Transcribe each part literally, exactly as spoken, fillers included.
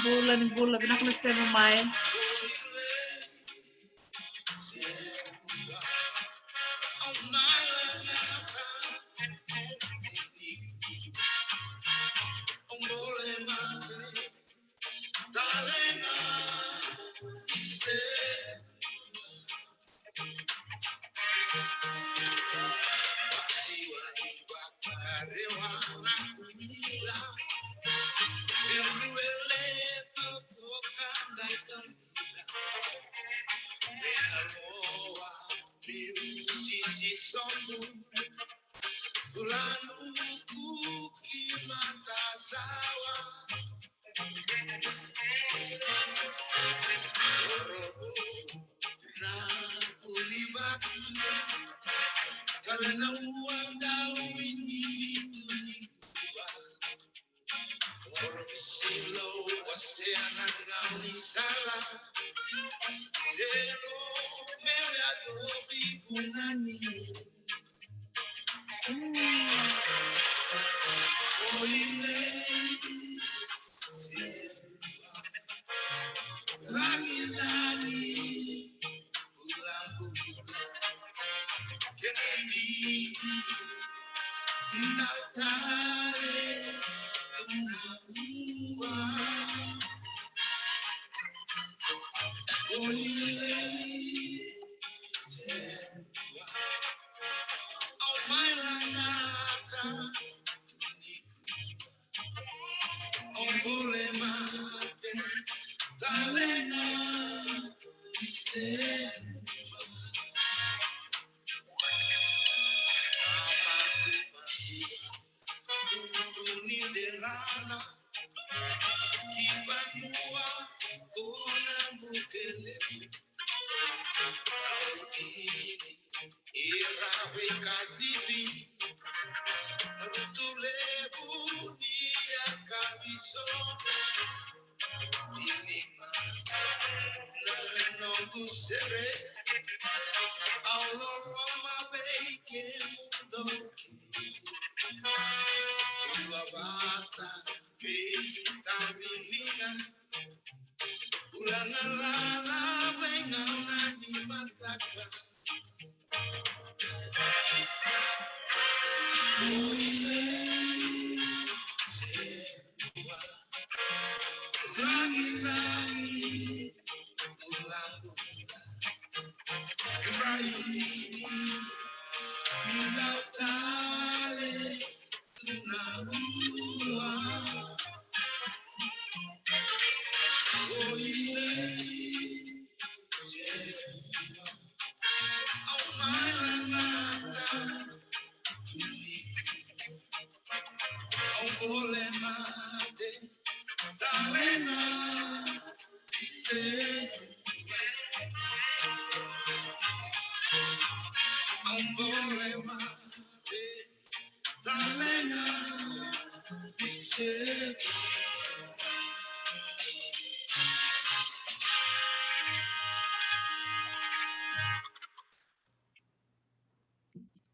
Bula ni bula, vinaka na sema mai.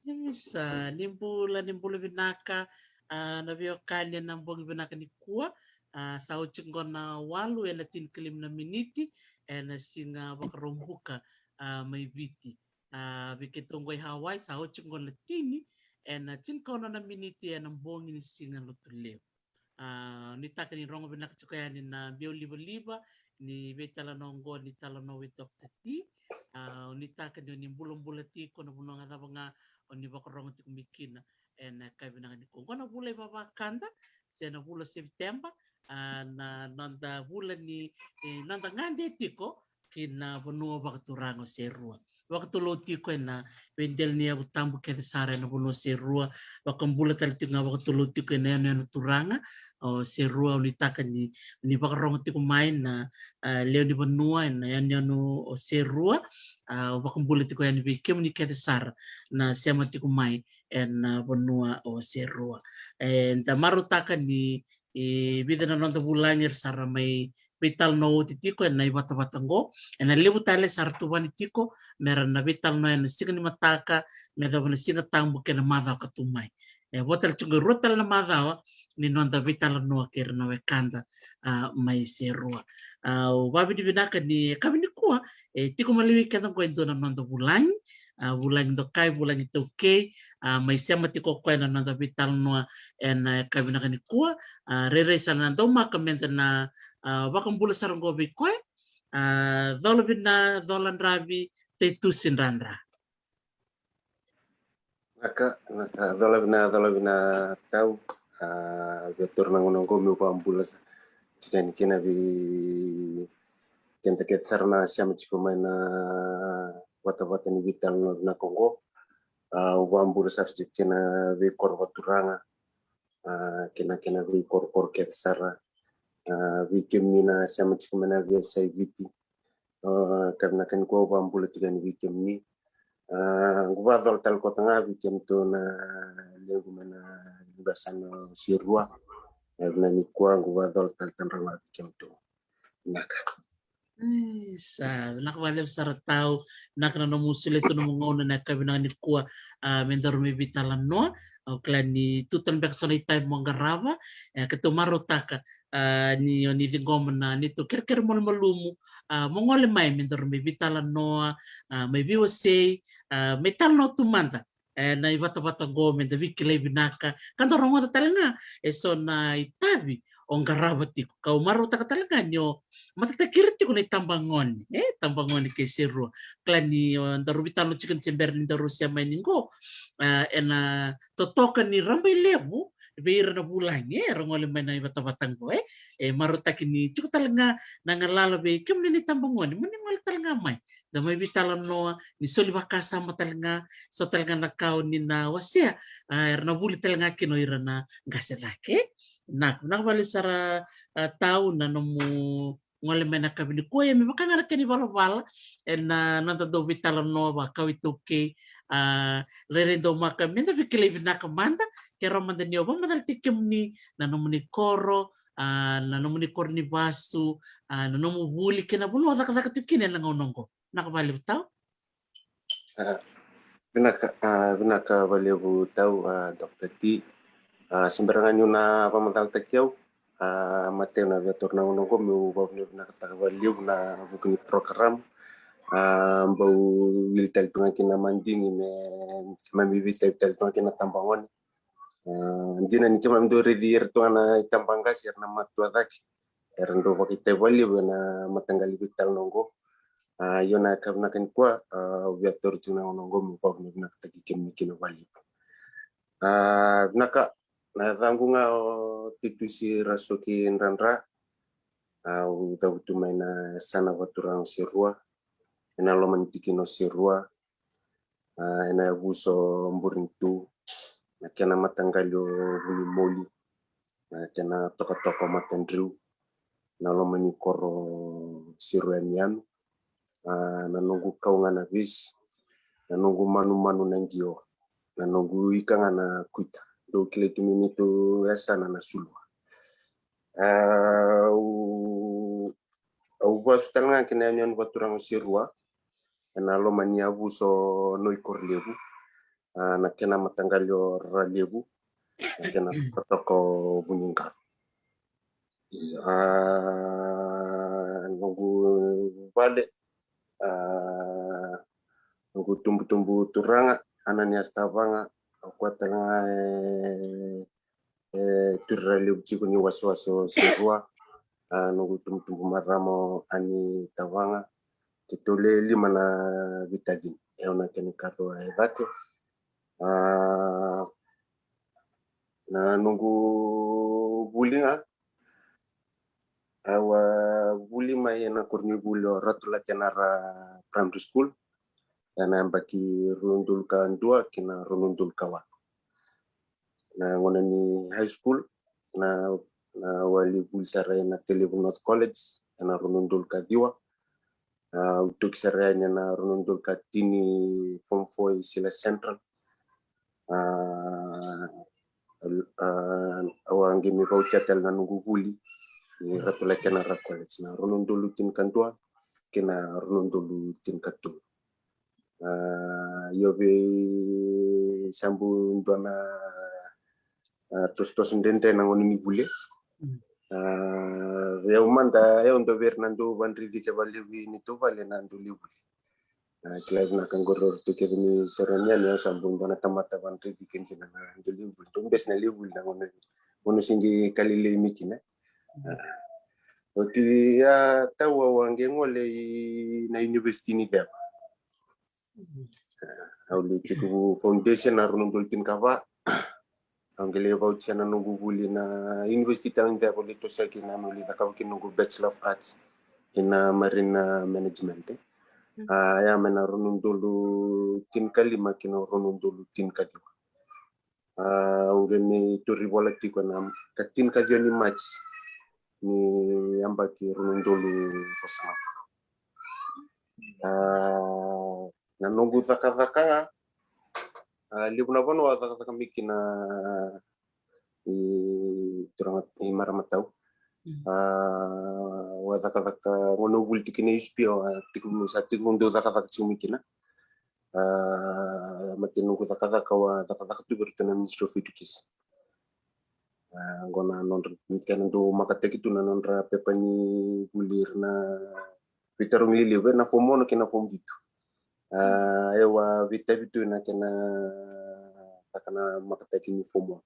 Isa, ni bula, ni bula vinaka. A, na veiwekani ena bogi vinaka nikua. A, sa oti qo na walu ena tinikalima na miniti ena siga Vakaraubuka, a, mai Viti. A, vei keitou qo i Hawaii sa oti qo na tini ena tinikaono na miniti ena bogi ni siga Lotulevu. A, nuitaka ni rogo vinaka tiko yani na biau livaliva ni veitalanoa oqo ni talanoa vei Doctor T. A, nuitaka ni o ni bulabula tiko na vanua ga cava ga o ni vakarogo tiko mai kina ena yakavi vinaka nikua. Oqo na vula i Vavakada se na vula o Seviteba, a, na noda vula ni, e, noda gade tiko ki na vanua vakaturaga o Serua. Vakatulou tiko ena veidela ni yavu tabu kece sara ena vanua o Serua. Vakabula tale tiko ga vakatulou tiko ena yanuyanu turaga o Serua. Au nuitaka ni, ni vakarogo tiko mai na, a, lewe ni vanua ena yanuyanu o Serua. A, au vakabula tiko yani vei kemuni kece sara na sema tiko mai ena vanua o Serua. E, da marautaka ni, e, vica na noda vulagi era sa ra mai veitalanoa oti tiko ena ivatavata oqo. Ena levu tale sa ra tuvani tiko me ra na veitalanoa ena siga ni mataka, me yacova na Siga Tabu kei na macawa ka tu mai. E vo tale tiko e rua tale na macawa ni noda veitalanoa kei ira na wekada, a, mai Serua. A, au vakavinavinaka ni yakavi nikua e tiko maliwai keda oqo e dua na noda vulagi, a, vulagi dokai, vulagi taukei, a, mai sema tiko o koya na noda veitalanoa ena yakavi vinaka nikua. A, rairai sa na daumaka meda na, a, vakabula sara oqo vei koya. A, cola vina, cola dravi, Taitusi Dradra. Naka, naka, cola vina, cola vina Tau. A, via taura na gauna oqo meu vakabula sa tiko yani kina vei keda kece sara na sema tiko mai na vatavata ni veitalanoa vinaka oqo. A, au vakabula sara tiko kina veikoro vakaturaga, a, kina, kina veikorokoro kece sara. A, vei kemuni na sema tiko mai na veiyasai Viti, a, ka vinaka nikua au vakabula tiko yani vei kemuni. A, qu vakacola tale koto ga vei kemudou na lequ mai na liga sa na Serua. E, vinaka nikua qu vakacola tale tadra ga vei kemudou. Vinaka. Isa, vinaka vakalevu sara Tau. Vinaka na nomu solia tu nomu gauna na yakavi vinaka nikua, a, me daru mai veitalanoa. Au kila ni tu tale beka so na itavi mo qarava. E, keitou marautaka, a, ni o ni ciqoma na neitou kerekere malumalumu, a, mo gole mai me daru mai veitalanoa, a, mai veiwasei, a, mai talanoa tu mada ena ivatavata oqo meda veikilai vinaka ka da rogoca tale ga e so na itavi o qarava tiko. Kau marautaka tale ga ni o matataki ira tiko na itabagone, e, tabagone kei Serua. Kila ni o daru veitalanoa tiko ni se bera ni daru sema yani qo, a, ena totoka ni rabailevu vei ira na vulagi, e, era gole mai na ivatavata oqo, e. E marautaki ni tiko tale ga na galala vei kemuni na itabagone mo ni gole tale ga mai da mai veitalanoa, ni soli vakasama tale ga, so tale ga na ka o ni na wasea, a, era na vuli tale ga kina o ira na qase cake. Na, vinaka vakalevu sara, a, Tau na nomu gole mai na yakavi nikua, ia me vaka ga na kena ivalavala ena noda dau veitalanoa vakau iTaukei, a, rairai daumaka meda veikilai vinaka mada, kerea mada ni o vakamacalataki kemuni na nomuni koro, a, na nomuni koro ni vasu, a, na nomu vuli kei na vanua o cakacaka tiko kina ena gauna oqo. Vinaka vakalevu Tau. A, vinaka, a, vinaka vakalevu Tau, a, Doctor T. A, se bera ga niu na vakamacalataki au, a, matai au na via taura na gauna oqo meu vakavinavinakataka vakalevu na vuku ni program. A, bau wili tale tu ga kina na madigi me, me mai veitavi tale tu ga kina na tabagone. A, dina ni keimami dau raici ira tu ga na itabaqase, era na matua cake, era dau vakaitavi vakalevu ena mataqali veitalanoa oqo. A, io na yakavi vinaka nikua, a, au via taura tiko na gauna oqo meu vakavinavinakataki kemuni kina vakalevu. A, vinaka, na yacaqu ga o Taitusi Rasoki Dradra. A, au cavutu mai na yasana vakaturaga o Serua, ena loma ni tikina o Serua, a, ena yavusa o Burenitu, na kena mataqali o Vunimoli, na kena tokatoka o Matadriu, na loma ni koro o Serua yanuyanu, a, na noqu kau ga na vesi, na noqu manumanu na qio, na noqu ika ga na kuita. Dou kilai tu mai neitou yasana na Sulua. A, au, au vasu tale ga kina yanuyanu vakaturaga o Serua, ena loma ni yavusa o Noikorolevu, a, na kena mataqali o Ralevu, na kena totoka o Vuniqaro. A, noqu vale, a, noqu tubutubu turaga Ananias Tavaga, o koya tale ga e, e turi Ralevu tiko ni wasewase o Serua. A, noqu tubutubu marama o Ani Tavaga. Keitou le lima na veitacini, e au na kena ikarua e cake. A, na noqu vuli ga, au a vuli mai ena koronivuli o Ratu Latenara Primary School ena yabaki rua na udolu ka dua kei na rua na udolu ka walu. Na gauna ni high school, na, na au a lai vuli sara ena Tailevu North College ena rua na udolu ka ciwa. A, au toki sara yani ena rua na udolu ka tini form four i Sila Central. A, a, au a qai mai vauca tale na noqu vuli i Ratu Latenara College na rua na udolu tinikadua kei na rua na udolu tinikatolu. A, io, vei sa bau dua na, a, tosotoso dredre na gauna ni vuli. Mm. A, vei au mada, au dua vei ira na dau vadridike vakalevu i neitou vale na dau lai vuli. A, kila vinaka qori o ratou kece ni sere yani, au sa bau dua na tamata vadridike dina na dau lai vuli. Dau bese na lai vuli na gauna, gauna se qai ka lailai mai kina. A, oti, a, tau au a qai gole i na University ni Ceva. Au lai tekivu foundation na rua na udolu tinikava. Au qai lai vauca na noqu vuli na University tale ni Ceva, au lai toso kina, au lai cakava kina noqu Bachelor of Arts ina Marine Management. A, ia mai na rua na udolu tinikalima kei na rua na udolu tinikaciwa. A, au qai mai tauri vola tiko ena ka tinikaciwa ni March ni yabaki rua na udolu ruasagavulu. A, na noqu cakacaka ga, a, levu na vanua au a cakacaka mai kina i turaga, i marama tau. Mm. A, au a cakacaka gauna au vuli tiko kina i U S P, au a tiko, sa tiko dau cakacaka tiko mai kina. A, matai noqu cakacaka au a cakacaka tu vei iratou na Ministry of Education. A, qo na nodra, kena dau makataki tu na nodra pepa ni vuli ira na veitarogi lelevu, na form ono kei na form vitu. A, au a veitavi tu ena kena, taka na makataki ni form ono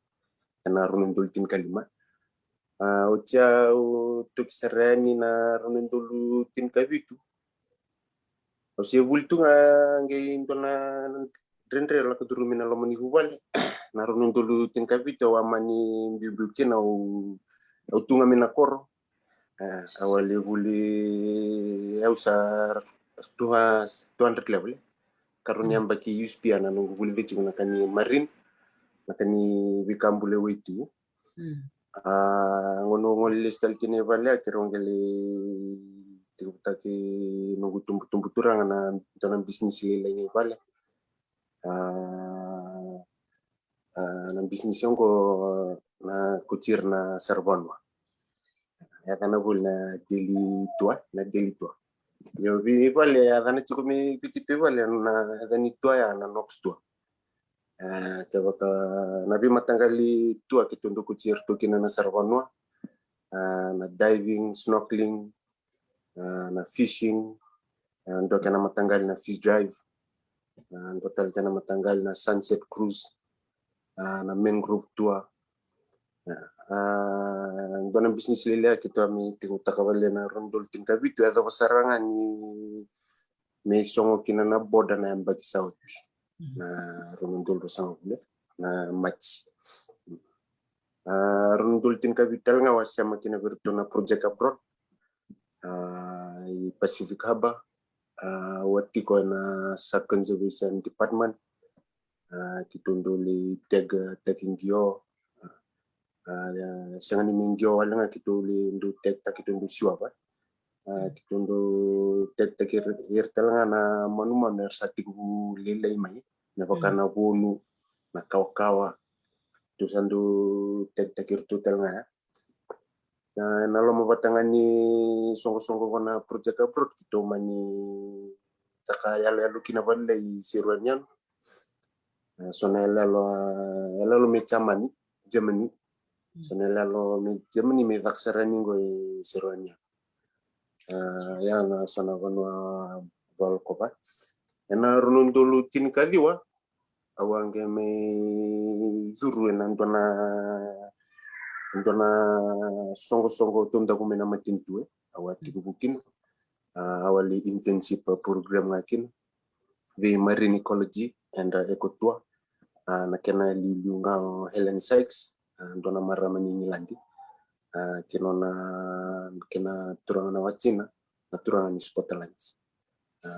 ena rua na udolu tinikalima. A, oti au toki sara yani na rua na udolu tinikavitu. Au se vuli tu ga, qai dua na dredre, lako curumi na loma ni vuvale. Na rua na udolu tinikavitu au a mani biubiu kina, au, au tu ga mai na koro. A, au a lai vuli, au sa tu ga two hundred level. Karua ni yabaki U S P, a, na noqu vuli tiko na ka ni Marine, na ka ni veika bula e waitu. Mm. A, gauna au lesu tale kina i vale, a, keirau qai lai tekivutaki noqu tubutubu turaga na dua na bisinisi lailai i vale. A, a, na bisinisi oqo na kauti ira na saravanua. Yacana voli na Daily Tour, na Daily Tour. Io, vei vale yacana tiko mai Viti, vei vale na yacana ni tour ya na Knox Tour. A, kevaka na veimataqali tour keitou dau kauti iratou kina na saravanua. A, na diving, snorkeling, a, na fishing, a, dua kena mataqali na fish drive, a, dua tale kena mataqali na sunset cruise, a, na mangrove tour. A, dua na bisinisi lailai keitou a mai tekivutaka vale na rua na udolu tinikavitu, e yacova sara ga ni mai sogo kina na border na yabaki sa oti. Mhm. Na rua na udolu ruasagavulu, na March. A, rua na udolu tinikavitu tale ga au a sema kina vei iratou na project abroad, a, i Pacific Harbour. A, au a tiko ena Shark Conservation Department. A, keitou dau lai tag, tag taki qio. A, sega ni mai qio wale ga, keitou lai dau tag taki, keitou dau siwava. A, keitou dau tag taki ira, ira tale ga na manumanu era sa tekivu lailai mai, me vaka na vonu, na kawakawa. Keitou sa dau tag taki iratou tale ga ya. A, na loma vata ga ni soqosoqo vua na project abroad, keitou mani taka yaloyalo kina vakalailai i Sierra Leone. E, so na yaloyalo, e, yaloyalo mai Jamani, Jamani. So na yaloyalo mai Jamani me caka sara yani qo e Seruania. E, ya na so na vanua valokuva. Ena rua na udolu tinikaciwa, au a qai mai curu ena dua na, dua na soqosoqo taudaku mai na matanitu, e, au a tekivu kina. A, au a lai internship program ga kina vei Marine Ecology and, a, Ecotour. A, na kena iliuliu ga o Helen Sykes, a, dua na marama ni Igiladi. A, kei na nona, kei na turaga na watina, na turaga ni Scotland. A,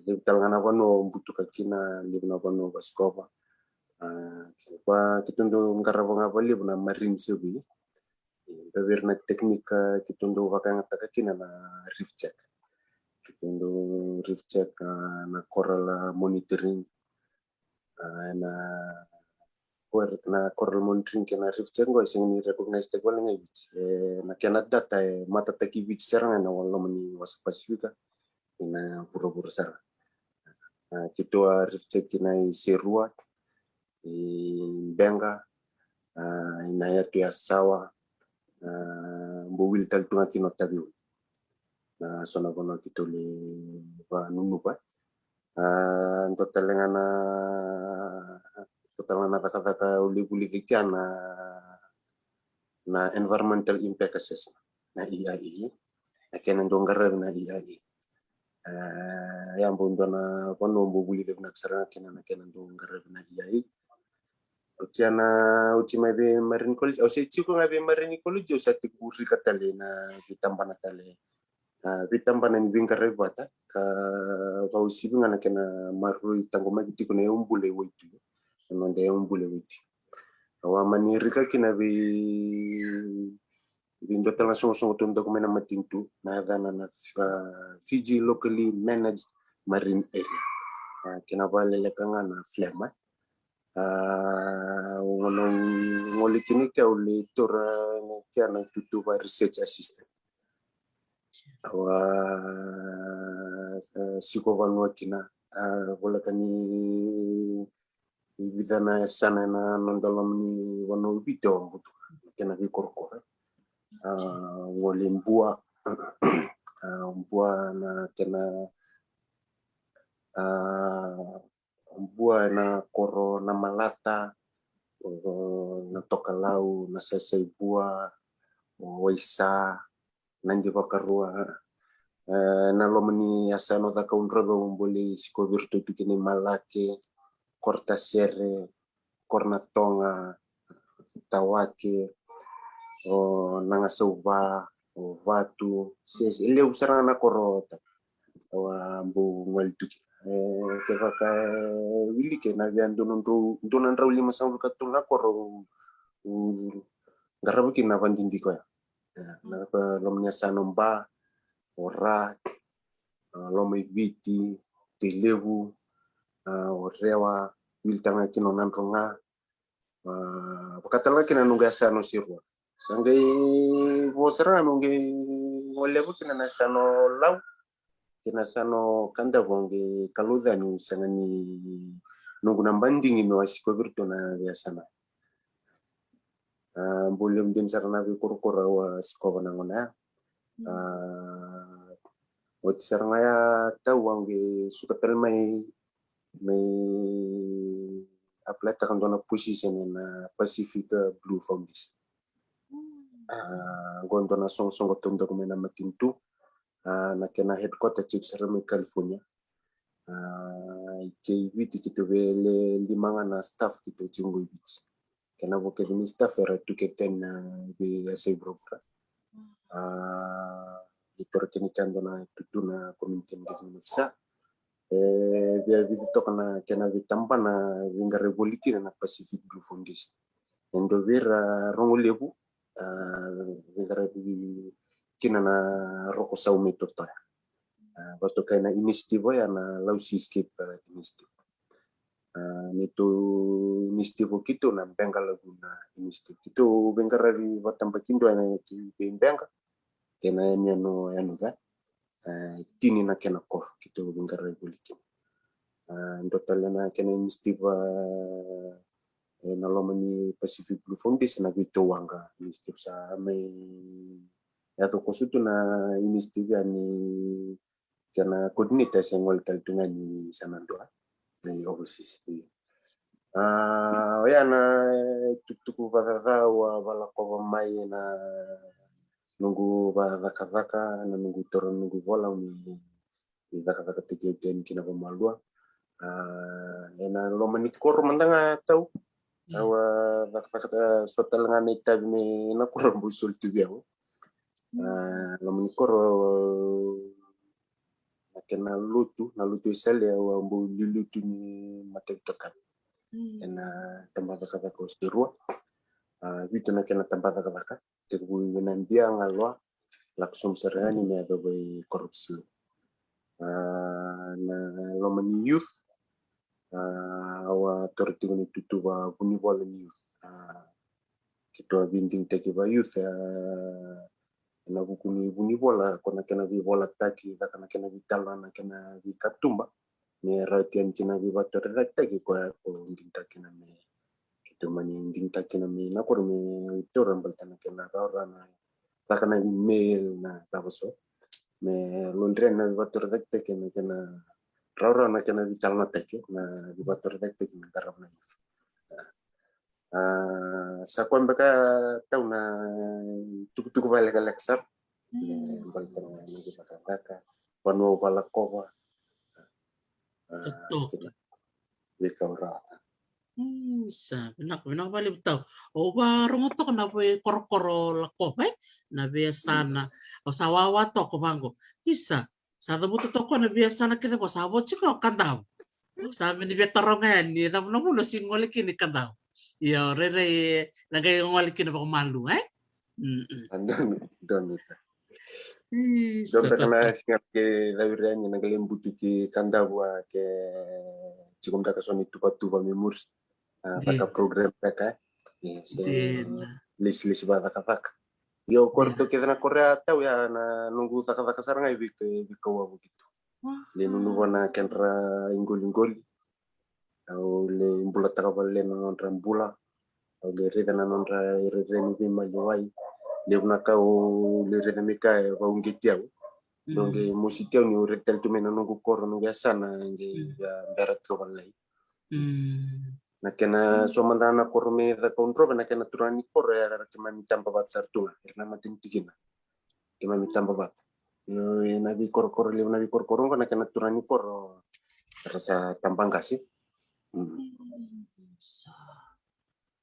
levu tale ga na vanua au butuka kina, levu na vanua au vasikova. A, keitou dau qarava ga vakalevu na marine survey. E, vei ira na tekinika keitou dau vakayagataka kina na reef check. Keitou dau reef check, a, na coral, a, monitoring. A, na, cor-, na coral monitoring kei na reef check qo e sega ni recognize taki wale ga i Viti. E, na kena data e matataki Viti sara ga ena loma ni wasa Pasifika, ena vuravura sara. A, keitou a reef check kina i Serua, i Beqa, a, ena yatu Yasawa, a, bau wili tale tu ga kina o Taveuni. Na so na vanua keitou lai vanunuva. A, dua tale ga na, dua tale ga na cakacaka au lai vulica kina na, na environmental impact assessment, na E I A. Na kena dau qaravi na E I A. A, ya bau dua na vanua bau vulica vinaka sara ga kina na kena dau qaravi na E I A. Oti ya na, oti mai vei Marine College, au se tiko ga vei Marine College, au sa tekivu rika tale na veitabana tale. A, veitabana ni veiqaravi vata, ka vakauasivi ga na kena maroroi taqomaki tiko na yaubula e Waitui. Na noda yaubula e Waitui. Au a mani rika kina vei, vei dua tale na soqosoqo taudaku mai na matanitu, na yacana na, a, Fiji Locally Managed Marine Area. A, kena vakaleleka ga na FLMMA. A, au gone, au gole kina ke au lai taura na kena itutu va research assistant. Au a, a, siko vanua kina, a, voleka ni, ni vica na yasana ena noda loma ni vanua o Viti au a butuka, kena veikorokoro. A, gole Bua, a, Bua na kena, a, Bua ena koro Namalata, o, Natokalau, Nasasaibua, o, Waisa, Nadivakarua. E, na loma ni yasana o Cakaudrove au bau lai sikovi iratou tu kina i Malake, Korotasere, Korotoga, Tawake, o Nagasauva, o Vatu, Sese, e levu sara ga na koro au a bau gole tu kina. E, kevaka e wiliki ena via dua na drau, dua na drau limasagavulu ka tolu na koro au, au qarava kina na vadidike oya. E, na loma ni yasana o Ba, o Ra, a, Lomaiviti, Tailevu, a, o Rewa, wili tale ga kina o Nadroga, a, vaka tale ga kina na noqu yasana o Serua. Sa qai vo sara ga meu qai goleva kina na yasana o Lau, kei na yasana o Kadavu, au qai kalouca ni sega ni noqu na badigi meu a sikovi iratou na veiyasana. A, bau levu dina sara na veikorokoro au a sikova na gauna ya. A, oti sara ga ya tau au qai suka tale mai, mai apply-taka dua na position ena Pacific, a, Blue Foundation. A, qo dua na soqosoqo taudaku mai na matanitu. A, na kena headquarter tiko sara mai California. A, i kei Viti keitou vei le lima ga na staff keitou tiko qo i Viti. Kena vo kece ni staff era tu kece tani na veiyasai vuravura. A, keitou ra kena kena dua na itutu na community engagement officer. E, via vica toka na kena veitabana veiqaravi voli kina na Pacific Blue Foundation. E dua vei ira rogo levu, a, veiqaravi kina na roko sau mai Totoya. A, vakatokai na initiative oya na Lau Seascape, a, initiative. A, neitou initiative o keitou na Beqa Lagoon, a, initiative. Keitou veiqaravi vakatabakidua ena veibeqa kei na yanuyanu, yanuca. A, tini na kena koro keitou veiqaravi voli kina. A, dua tale na kena initiative, a, ena loma ni Pacific Blue Foundation, na Vito Waqa initiative sa mai yaco koso tu na initiative ya ni kena coordinator se gole tale tu ga ni sa na dua ni overseas. Io. A, oya na tukutuku vakacaca au a valakova mai ena noqu vakacakacaka, na noqu toro, noqu vola, me cakacakataki au tani kina vakamalua. A, ena loma ni koro mada ga tau. Au a cakacaka, so tale ga na itavi me na koro bau soli tu vei au. A, loma ni koro na kena lotu, na lotu e Sale, au a bau liuliu tu ni mataveitokani. Ena tabacakacaka o Serua. A, vitu na kena tabacakacaka. Tekivu i Vinadia, Galoa, lako sobu sara yani me yacova i Koropisilo. A, na loma ni youth, a, au a toro tiko na itutu va vunivola ni youth. A, keitou a veidigitaki va youth, a, ena vuku ni vunivola, ko na kena veivolataki, caka na kena veitalanoa, na kena veikatuba, me rawati yani kina veivakatorocaketaki koya ko digitaki kina me, keitou mani digitaki kina me na koro me taura baleta na kena rawarawa na caka na email na cava so. Me lodre na veivakatorocaketaki na kena rawarawa na kena veitalanoataki, na veivakatorocaketaki me qarava na youth. A, sa koya beka tau na tukutuku vakalekaleka sara. Mm. E, baleta na noqu cakacaka, vanua au valakova. A, totoka. Kena veika au rawata. Mm, sa vinaka, vinaka vakalevu tau. Au varogo toka na veikorokoro lakova, e? Na veiyasana. Mm. Au sa wawa toka vaqo. Isa, sa cavuta toka na veiyasana kece qo, sa vo tiko o Kadavu. Sa mani via taroga yani, e cava na vuna o sega ni gole kina i Kadavu. Io, rairai, na qai gole kina vakamalua, e? Mm-mm. A, donu, donu ta. Ih, donu sa ta ka na tata. Siga ke cauri yani na qai lai butu ki Kadavu, a, ke tiko beka so ni tuvatuva me muri. A, dina. Caka program beka, e? Io, se lesilesi vakacakacaka. Io, ko ratou kece na koro ya tau ya na noqu cakacaka sara ga e vei, e veikauwa vakakitu. Wow. Lai nunuva na kedra iqoliqoli. Au lai bulataka vale na nodra bula. Au lai raica na nodra irairai ni veimaliwai. Levu na ka au lai raica me ka e vauqeti au. Dau qai mositi au niu raica tale tu mai na noqu koro, noqu yasana, qai via bera tiko valai. Mm. Na kena so mada na koro me caka au drove na kena turaga ni koro, era keimami taba vata sara tu ga, era na matanitu kina. Keimami taba vata. Io, e na veikorokoro levu, na veikorokoro qo na kena turaga ni koro era sa taba qase. Mm. Sa.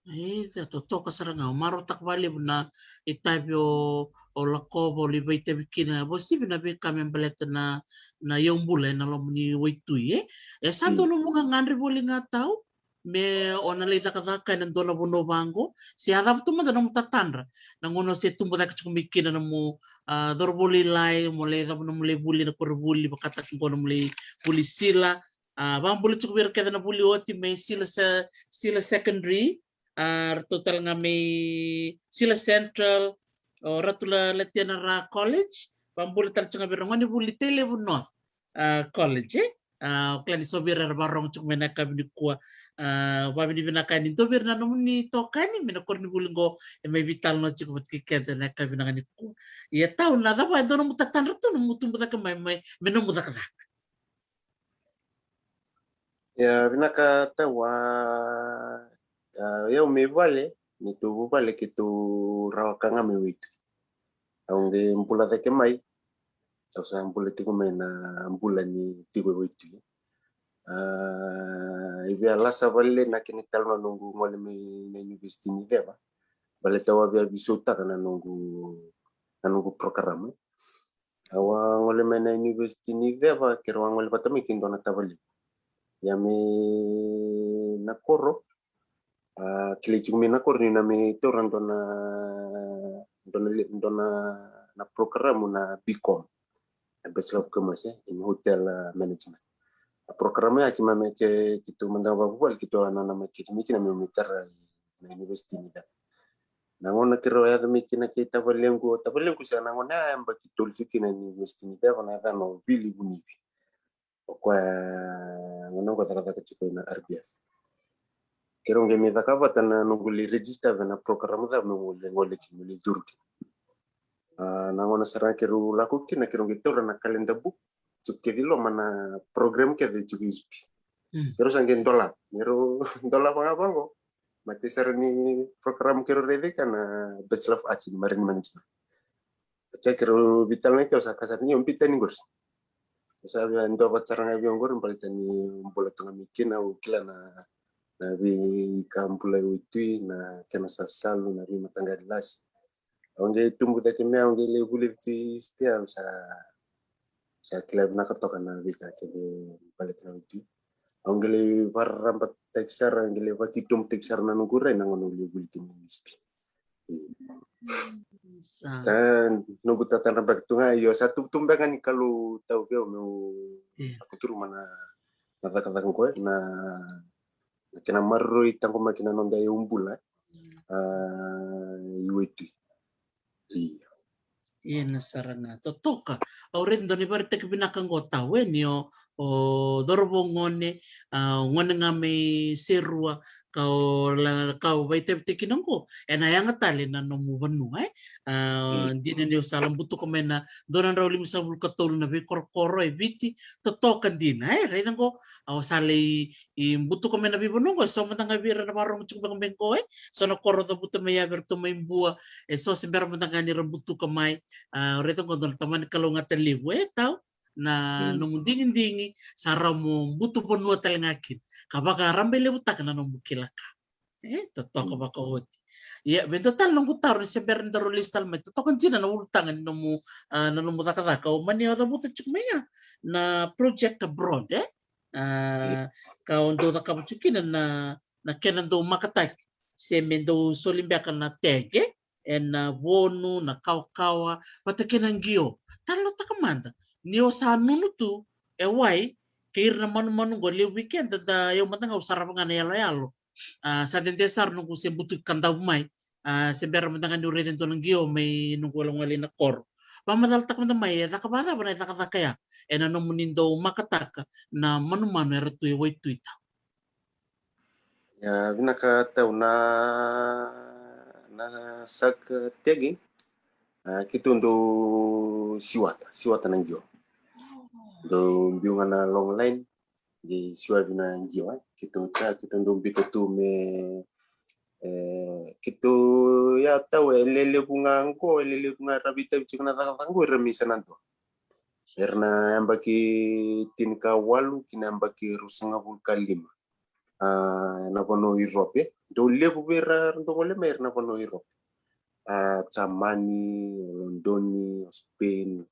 E, sa totoka sara ga, au marautaka vakalevu na itavi o, o lakova, o lai vakaitavi kina, vakauasivi na veika me baleta na, na iyaubula ena loma ni waitui, e. E sa dua nomu gagadre voli ga tau, me o na lai cakacaka ena dua na vanua vaqo, se a cava tu mada nomu tatadra, na gauna o se tubu cake tiko mai kina nomu, a, cauravou lailai, mo lai cava nomu lai vuli na koronivuli, vakataki qo nomu lai vuli sila, a, vakabula tiko vei ira kece na vuli oti mai Sila se-, Sila Secondary, a, ratou tale ga mai Sila Central, o Ratu La-, Latiana Ra College, vakabula tale tiko ga vei ira na gonevuli Tailevu North, a, College, e? A, o kila ni so vei ira era vakarogo tiko mai na yakavi nikua, a, vakavinavinaka yani, dua vei ira na nomuni itokani mai na koronivuli qo, e mai veitalanoa tiko vata kei keda ena yakavi vinaka nikua. Ia tau, na cava e dua nomu tatadra tu, nomu tubu cake mai, mai, me nomu cakacaka? Ia, vinaka tau, a, a, o yau mai vale, neitou vuvale keitou rawaka ga mai waitui. Au qai bula cake mai, au sa bula tiko mai na bula ni tiko e waitui. A, e via lasa vale na kena italanoa noqu gole mai na University ni Ceva. Baleta au a via veisautaka na noqu, na noqu program. Au a gole mai na University ni Ceva, keirau a gole vata mai kei dua na tavalequ. Ia mai na koro, a, kilai tiko mai na koro ni na mai taura dua na, dua na le-, dua na, na program na B Com, na Bachelor of Commerce, e, in Hotel, a, Management. A program ya keimami, ke, keitou mada ga vakavuvale, keitou a nanamaki mai kina meu mai tara i na University ni Ceva. Na gauna keirau a yaco mai kina kei tavalequ, o tavalequ sa na gauna ya e yabaki tolu tiko kina ni University ni Ceva, na yacana o Vili Vunivi. O koya gona qo cakacaka tiko ena R D F. Keirau qai mai caka vata na noqu lai register vei na program ca meu lai gole kina, meu lai curu kina. A, na gauna sara ga keirau lako kina, keirau qai taura na calendar book tiko kece i loma, na program kece tiko i Vispi. Keirau sa qai dolava, keirau dolava ga vaqo. Matai sara ni program keirau raica kina na Bachelor of Arts in Marine Management. Sa keirau veitalanoa kina, au sa kaya sara ni au biuta yani qori. Au sa via dua vata sara ga vei au qori baleta ni bula tu ga mai kina, au kila na, na veika bula e waitui, na kena sasalu, na veimataqali lasi. Au qai tubu cake mai, au qai lai vulica tu i Vispi, au sa, sa kila vinaka toka na veika kece baleta na waitui. Au qai lai vararabataki sara, au qai lai vatitobutaki sara na noqu rai na gauna au lai vuli kina i Vispi. Sa noqu tatadra beka tu ga, io, sa tubutubu beka ga ni Kalou tau vei au meu lako curuma na, na cakacaka qo, na, na kena maroroi taqomaki na noda iyau bula, a, i waitui. Io. Ia na sara ga totoka. Au raica dua na ivakaraitaki vinaka qo tau, e, ni o, o cauravou gone, a, o gone ga mai Serua, ka o la, ka o vakaitavitaki kina qo, ena yaga tale na nomu vanua, e. A, dina ni o sa lai butuka mai na dua na drau limasagavulu ka tolu na veikorokoro e Viti, totoka dina, e. Raica qo, a, o sa lai butuka mai na veivanua qo, e so mada ga vei ira na vakarorogo tiko beka mai qo, e. So na koro cavuta mai ya vei iratou mai Bua, e so se bera mada ga ni ra butuka mai. A, raica qo dua na tamani kalougata levu, e, tau, na nomu digidigi, sa rawa mo butu vanua tale ga kina. Ka vakarabailevutaka na nomu kila ka. E, totoka vakaoti. Ia, vei dua tale noqu taro ni se bera ni daru lesu tale mai. Totoka dina na ulutaga ni nomu, a, na nomu cakacaka. O mani o cavuta tiko mai ya na project abroad, e? A, ka o dau cakava tiko kina na, na kena dau makataki, se me dau soli beka na teke ena vonu, na kawakawa, vata kei na qio. Talanoataka mada, ni o sa nunu tu e wai, kei ira na manumanu qo, levu vei keda da, o yau mada ga au sarava ga na yaloyalo. A, sa dede sara noqu se butuki Kadavu mai. A, se bera mada ga niu raica e dua na qio mai noqu gole, gole i na koro. Vakamacalataka mada mai, e caka vakacava na icakacaka ya ena nomuni dau makataka na manumanu era tu e waitui tau? Ia, vinaka tau, na, na sack tagging, a, keitou dau siwata, siwata na qio. Dau biu ga na long line, qai siwavi na qio, e. Keitou sa, keitou dau biuta tu me, e, keitou, ia tau, e lelevu ga qo, e lelevu ga era veitavi tiko na cakacaka qo, era mai sa na dua. Era na yabaki tinikawalu ki na yabaki ruasagavulu ka lima. A, na vanua o Iurope. Dau levu vei ira era dau gole mai, era na vanua o Iurope. A, Jamani, o Lodoni, o Spain,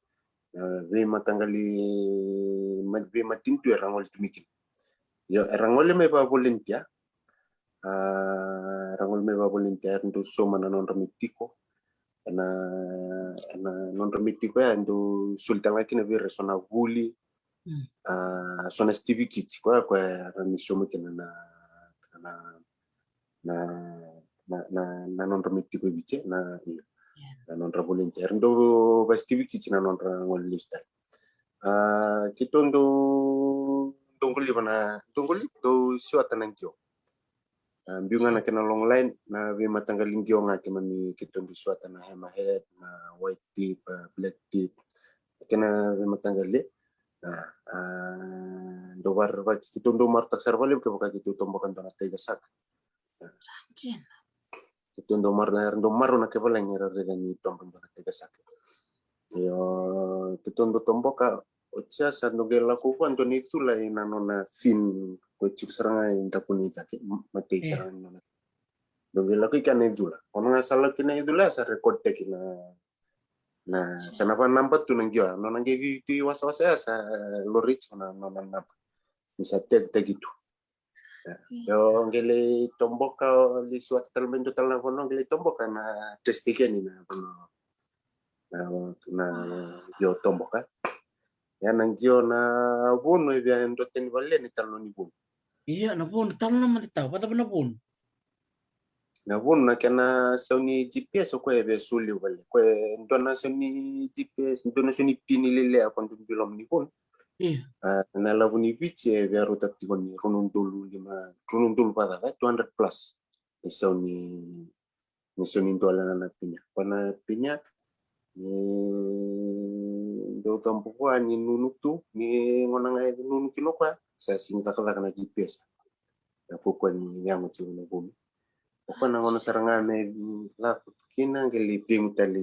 a, veimataqali, ma-, veimatanitu era gole tu mai kina. Io, era gole mai vakavolunteer. A, era gole mai vakavolunteer, era dau sauma na nodra mai tiko. Ena, ena nodra mai tiko ya, e dau soli tale ga kina vei ira eso na vuli. A, so na sitivikiti, koya, koya era mai sauma kina na, na, na, na, na, na nodra mai tiko e Viti, na, na nodra volunteer. Dau vakasitivikiti na nodra gole lesu tale. A, keitou dau, dau qoliva na, dau qoliva, dau siwata na qio. A, biu ga na kena long line, na veimataqali qio ga keimami, keitou dau siwata na hammerhead, na white tip, a, black tip. Kena veimataqali. A, a, dau var-, va-, keitou dau marautaka sara vakalevu kevaka keitou toboka dua na tiger shark. Keitou dau mar-, era dau marau na kaivalagi ni ra raica ni toba dua na tiger shark. Io, keitou dau toboka, oti ya sa dau qai lako vua dua na icula ena nona fin, koya tiko sara ga e daku ni cake, m-, matei sara ga ni nona. Dau qai lako i kea na icula. Gauna ga sa lako kina na icula, sa record taki na, na, sa na vanaba tu na qio. Nona qai vivi tu i wasawasa ya, sa lori tiko na nona naba. Ni sa tag taki tu. Io, qai lai toboka, lai siwata tale mai dua tale na vanua, qai lai toboka na test again na vanua. Na, na qio toboka. Ia na qio na vonu, e via dua tani vale ni talanoa ni vonu. Ia na vonu, talanoa mada tau, vakacava na vonu? Na vonu na kena sau ni G P S, o koya e via soli vale. Koya e dua na sau ni G P S, dua na sau ni pini lelea ko dau biu loma ni vonu. Io. A, na ilavo ni Viti e via rauta tiko ni rua na udolu lima, rua na udolu vakacaca, two hundred plus. Ni sau ni, ni sau ni dola na, na pinya. Ko na pinya, ni dau tabu koya ni nunu tu, ni gauna ga e nunu kina o koya, sa sega ni cakacaka na G P S. Na kaukaua ni yago tiko na vuni. O koya na gauna sara ga me lako tu kina, qai lai cegu tale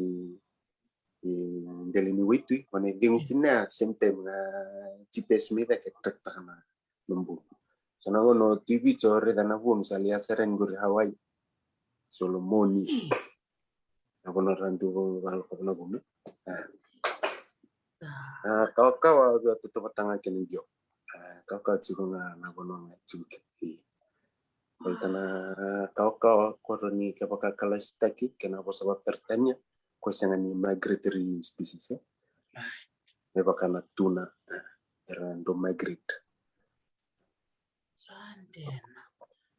i dela ni waitui, gauna e cegu kina, same time na G P S mai cake e track-taka na, na vuni. So na gauna o tu i Viti o raica na vuni, sa lai yaco sara yani qori Hawaii, Solomoni. Na vanua ra dau vakalakova na vuni. A. A, kawakawa, au via tautauvata ga kei na qio. A, kawakawa tiko ga na vanua ga e tiko kina. Baleta na kawakawa, ko rawa ni kevaka kalasitaki, kena vosa vakaperitania, ko sega ni migratory species, e? Me vaka na tuna, e, era dau migrate. Sa dina.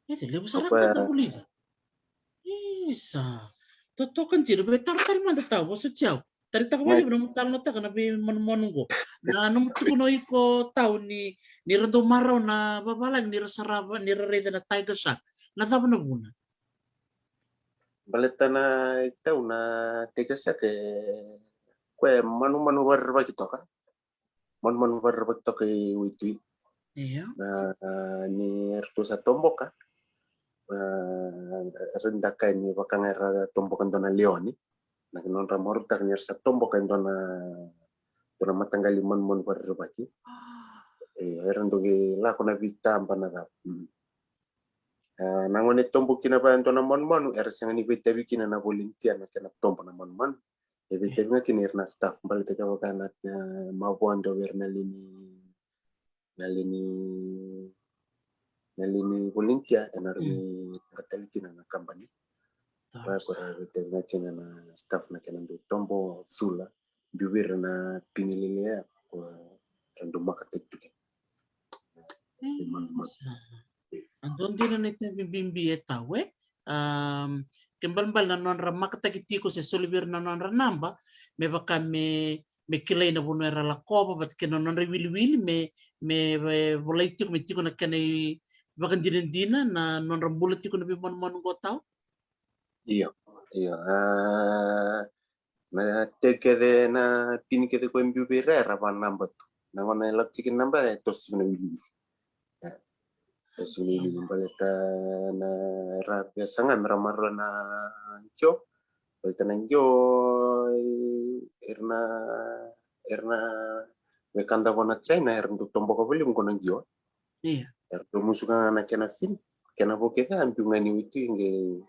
Io, levu sara na ka da vulica. Isa. Totoka dina, me taro tale mada Tau, vosoti au. Taleitaka vakalevu na nomu talanoataka na veimanumanu qo. Na nomu tukuna o iko Tau ni, ni ra dau marau na vavalagi ni ra sarava, ni ra raica na tiger shark. Na cava na vuna? Baleta na i Tau na tiger shark e, koya e manumanu vakarerevaki toka. Manumanu vakarerevaki toka i waitui. Io. Na, ni eratou sa toboka, a, era dau kaya ni vaka ga era toboka e dua na leoni. Na nodra marautaka ni era sa toboka e dua na, dua na mataqali manumanu vakarerevaki. A. E, era dau qai lako na veitaba na cava. Mm. A, na gauna e tobo kina vaya e dua na manumanu, era sega ni veitavi kina na volunteer na kena tobo na manumanu. E veitavi ga kina ira na staff, baleta kevaka na, e, mavoa dau vei ira na lewe ni, na lewe ni, na lewe ni volunteer, e na rawa ni, mm, qai tali kina na kabani. Vaya ko ra veitavi ga kina na staff na kena dau tobo, cula, biu vei ira na pini lelevu ya, ko ra dau makataki tu kina. E, sa. A dua dina na itavi bibi e Tau, e? Am, ke balebale na nodra makataki tiko se soli vei ira na nodra naba, me vaka me, me kilai na vanua era lakova, vata kei na nodra iwiliwili, me, me, e, volai tiko, me tiko na kena ivakadinadina na nodra bula tiko na veimanumanu qo Tau? Io, io. A, na tau kece, na pini kece ko e biu vei ira era vakanaba tu. Na gauna e lako tiko na naba e toso tiko na iwiliwili. E, toso tiko na iwiliwili baleta na, era via saga me ra maroroya na qio. Baleta na qio, e, era na, era na wekada vua na China, era dau toboka vakalevu qo na qio. Io. Era dau musuka ga na kena fin, kena vo kece a biu ga ni waitui, qai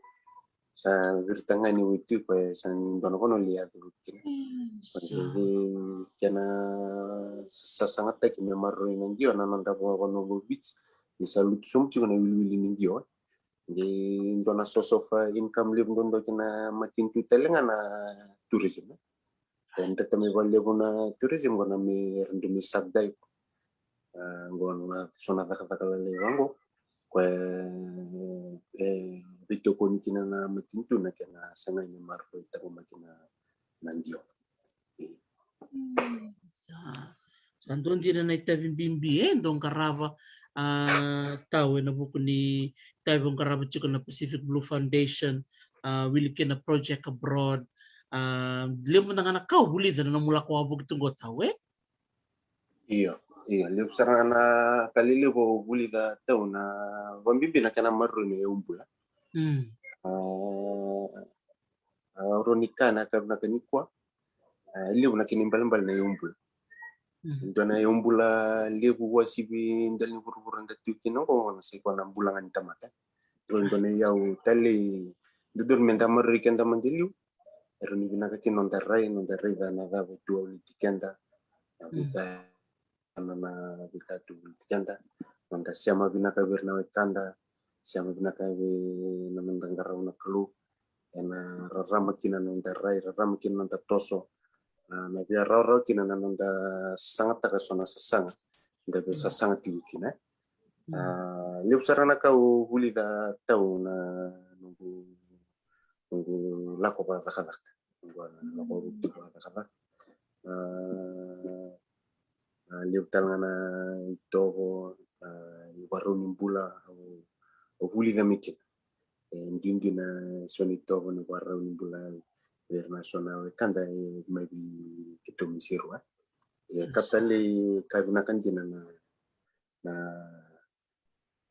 sa virita ga ni waitui, koya e sa ni dua na vanua lai yaco kina. Isa. Koya qai kena sa-, sasagataki me maroroi na qio na noda va-, vanua qo Viti, ni sa lutu sobu tiko na iwiliwili ni qio. Qai dua na source of, uh, income levu duadua ki na matanitu tale ga na tourism, e. E dreta me vakalevu na tourism qo na me ra dau me shark dive. A, qo na so na cakacaka lalai vaqo. Koya e, e veitokoni kina na matanitu na kena saga ni maroroi taqomaki na, na qio. Mm, sa, sa dua dina na itavi bibi e dau qarava, a, Tau ena vuku ni itavi au qarava tiko na Pacific Blue Foundation, a, wili kei na Project Abroad, a, levu mada ga na ka au vulica na nomu lako wavoki tu qo Tau, e? Io, io, levu sara ga na ka lelevu au vulica Tau na vakabibi na kena maroroi na yaubula. Mm. A, a, rawa ni ka na ka vinaka nikua. A, e levu na kena ibalebale na yaubula. Mhm. Dua na yaubula levu wasivi dela ni vuravura da tu kina qo, na sai koya na bula ga ni tamata. Dua na iyau talei dodonu me da maroroi keda mada e liu. E rawa ni vinaka kina noda rai, noda raica na cava e tu e loma ni keda. Na veika na, na veika tu vei keda, noda sema vinaka vei ira na wekada, sema vinaka vei na noda qarava na Kalou, ena rarama kina na noda rai, rarama kina na noda toso, a, na via rawarawa kina na noda sasagataka eso na sasaga da via sasaga tiko kina. A, levu sara na ka au vulica Tau na noqu, noqu lako vakacakacaka. Noqu lako tiko vakacakacaka. A, A, levu tale ga na itovo, a, ivakarau ni bula au, au vulica mai kina. E duidui na so na itovo ni ivakarau ni bula vei ira na so na wekada e mai vei keitou mai Serua. E ka talei ka vinaka dina na, na,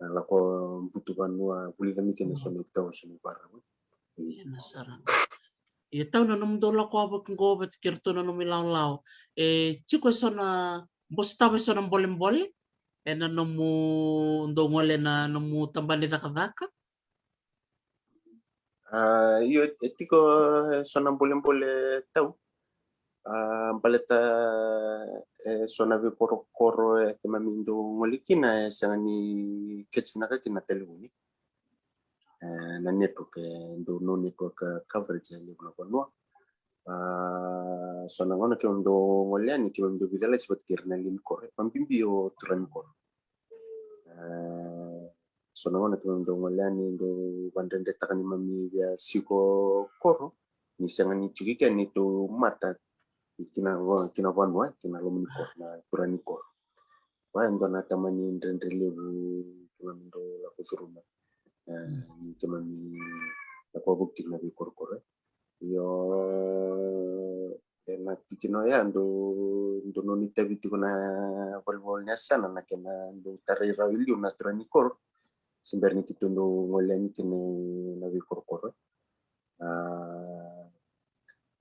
na lako butu vanua, vulica mai kina so na itovo, so na ivakarau. Ia. Ena sara. Ia Tau, na nomudou lako vaka qo vata kei iratou na nomu ilawalawa, e tiko e so na, bositava e so na bolebole ena nomudou gole ena nomu tabana ni cakacaka? A, io, e tiko e so na bolebole Tau. A, baleta e so na veikorokoro e keimami dau gole kina e sega ni kece vinaka kina na talevoni. E, na network, e dau no network, e, coverage e levu na vanua. A, so na gauna keimami dau gole yani, keimami dau veicalati vata kei ira na lewe ni koro, e, vakabibi o turaga ni koro. E, so na gauna keimami dau gole yani, dau vakadredretaka neimami via siko koro, ni sega ni tiko kina neitou mata ki na, ki na vanua, ki na loma ni koro, na turaga ni koro. Vaya e dua na tamani dredre levu keimami dau lako curuma. E, ni keimami lako vuki tiko na veikorokoro. Io, ena tikina oya dau, dau noni tavi tiko na valenivolavola ni yasana, na kena dau tarai rawa i liu na turaga ni koro se bera ni keitou dau gole yani kina na veikorokoro. A,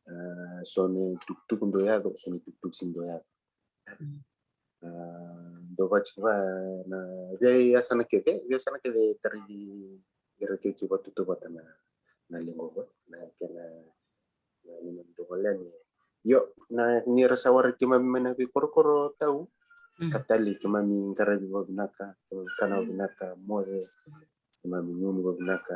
a, so na itukutuku dau yaco, so na itukutuku sega ni dau yaco. A, dau vaka tiko va na veiyasana kece, veiyasana kece e tarai ira kece vakatautauvata na, na lewe ni koro, na kena, na, na, na dau gole yani. Io, na, ni ra sa waraki keimami mai na veikorokoro Tau, ka talei keimami qaravi vavinaka, keimami kana vavinaka, moce, keimami gunu vavinaka.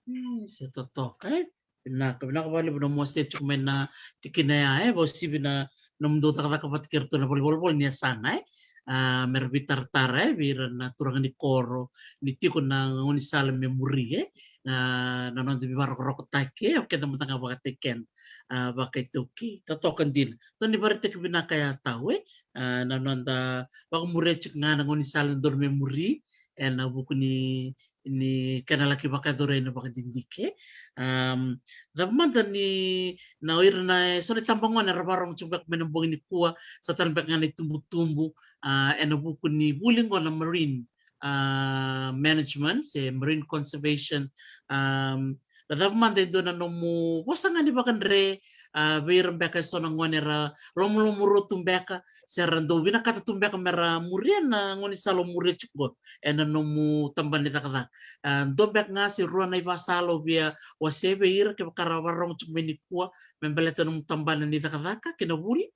E, se totoka, e. Vinaka, vinaka vakalevu na mose tiko mai na tikina ya, e, vakauasivi na nomudou cakacaka vata kei iratou na valenivolavola ni yasana, e. A, me ra veitaratara, e, vei ira na turaga ni koro ni tiko na gaunisala me muri, e. A, na noda veivakarokorokotaki, e, o keda mada ga vakataki keda, a, vakaitaukei. Totoka dina. Dou ni vakaraitaki vinaka ya Tau, e. A, na noda vakamuria tiko ga na gaunisala dodonu me muri, ena vuku ni ni kena laki vakayacori ena vakadidike. Am, cava mada ni na o ira na, e, so na itabagone era vakarorogo tiko beka mai na bogi nikua, sa tale beka ga na itubutubu, a, ena vuku ni vuli qo na marine, a, management se marine conservation. Am, na cava mada e dua na nomu vosa ga ni vakadre, a, vei ira beka e so na gone era lomolomorua tu beka, se ra dau vinakata tu beka me ra muria na gaunisala o muria tiko qo ena nomu tabana ni cakacaka. A, dua beka ga se rua na ivakasala o via wasea vei ira kevaka ra vakarorogo tiko mai nikua me baleta nomu tabana ni cakacaka kei na vuli?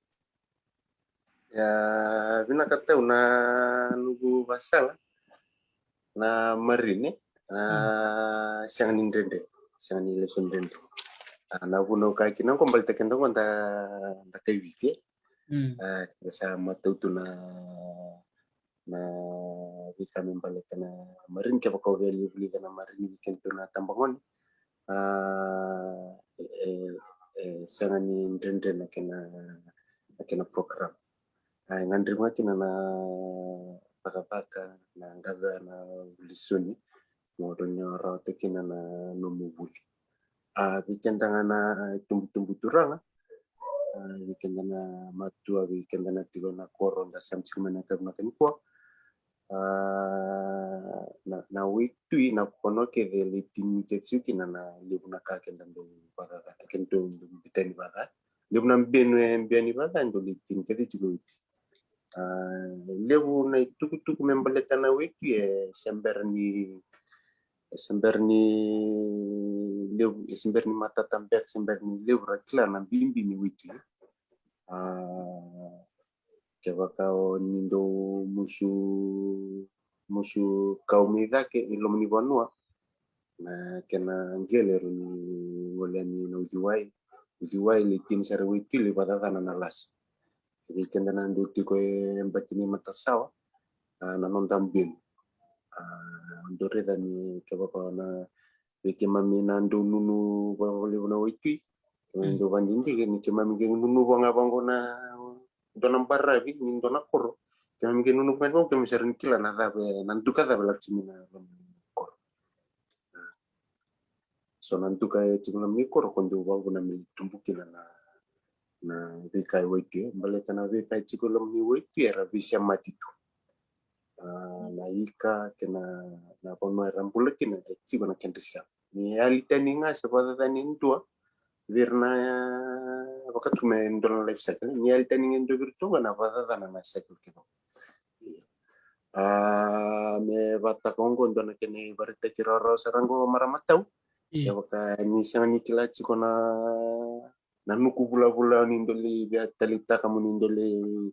Ia, vinaka Tau, na noqu vakasala na marine, a, sega ni dredre, sega ni lesu ni dredre. A, na vuna au kaya kina qo baleta keda qo da, da kai Viti, e. A, keda sa matau tu na, na veika me baleta na marine, kevaka o via lai vulica na marine vei kedatou na tabagone. A, e, e, e sega ni dredre na kena, na kena program. A, e gadrevi ga kina na cakacaka, na qaca, na vuli soni, mo rawa ni rawata kina na nomu vuli. A, vei keda ga na itubutubu turaga, a, vei keda na matua, vei keda na tiko na koro da sema tiko mai na yakavi vinaka nikua. A, na, na waitui, na kono kece e lai tini kece tiko kina na levu na ka keda dau vakaca, keda dau biuta ni vakaca. Levu na benu e biu ni vakaca e dau lai tini kece tiko waitui. A, levu na itukutuku me baleta na waitui e se bera ni, e se bera ni levu, e se bera ni matata beka, se bera ni levu ra kila na bibi ni waitui. A, kevaka o ni dau musu, musu kau mai cake i loma ni vanua, na kena qele e rawa ni gole yani na uciwai. Uciwai lai tini sara waitui lai vakacacana na lasi. Vei keda na dau tiko e bati ni matasawa, a, na noda benu. A, dau raica ni kevaka na, vei keimami na dau nunu vakalevu na waitui, Keimami dau vadidike ni keimami qai nunuva ga vaqo na dua na baravi ni dua na koro. Keimami qai nunuva ga vaqo, keimami sa rawa ni kila na cava, na duka cava e lako tiko mai na loma ni koro. So na duka e tiko loma ni koro ko dau vakavuna me tubu kina na, na veika e waitui. Baleta na veika e tiko loma ni waitui era veisemati tu. A, na ika kei na, na vanua era bula kina e tiko na kedra isema. Ni yali tani ga se vakacacani e dua vei ira na, vakatu me dua na life cycle. Ni yali tani ga e dua vei ira tu ga na vakacacana na cycle kece. A, me vataka oqo dua na kena ivakaraitaki rawarawa sara oqo, marama tau. Kevaka ni sega ni kila tiko na, na nuku vulavula ni dau lai via taleitaka mo ni dau lai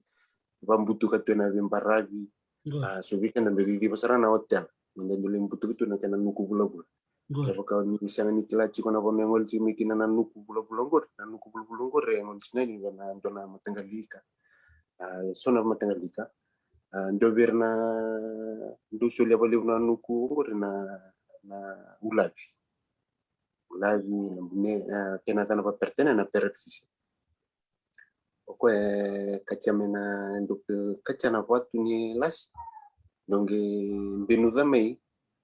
vabutuka tu ena veibaravi. A, so vei keda dau ciciva sara na hotel, ni dau lai butuka tu na kena nuku vulavula. Kevaka ni sega ni kila tiko na vanua e gole tiko mai kina na nuku vulavula oqori, na nuku vulavula oqori e gole tiko mai na dua na mataqali ika. A, so na mataqali ika. A, dua vei ira na dau solia vakalevu na nuku oqori na, na ulavi. Ulavi, na bune, a, kena yacana vakaperitania na parrot fishing. O koya e katia mai na, dau katia na vatu ni lasi. Dau qai benuca mai,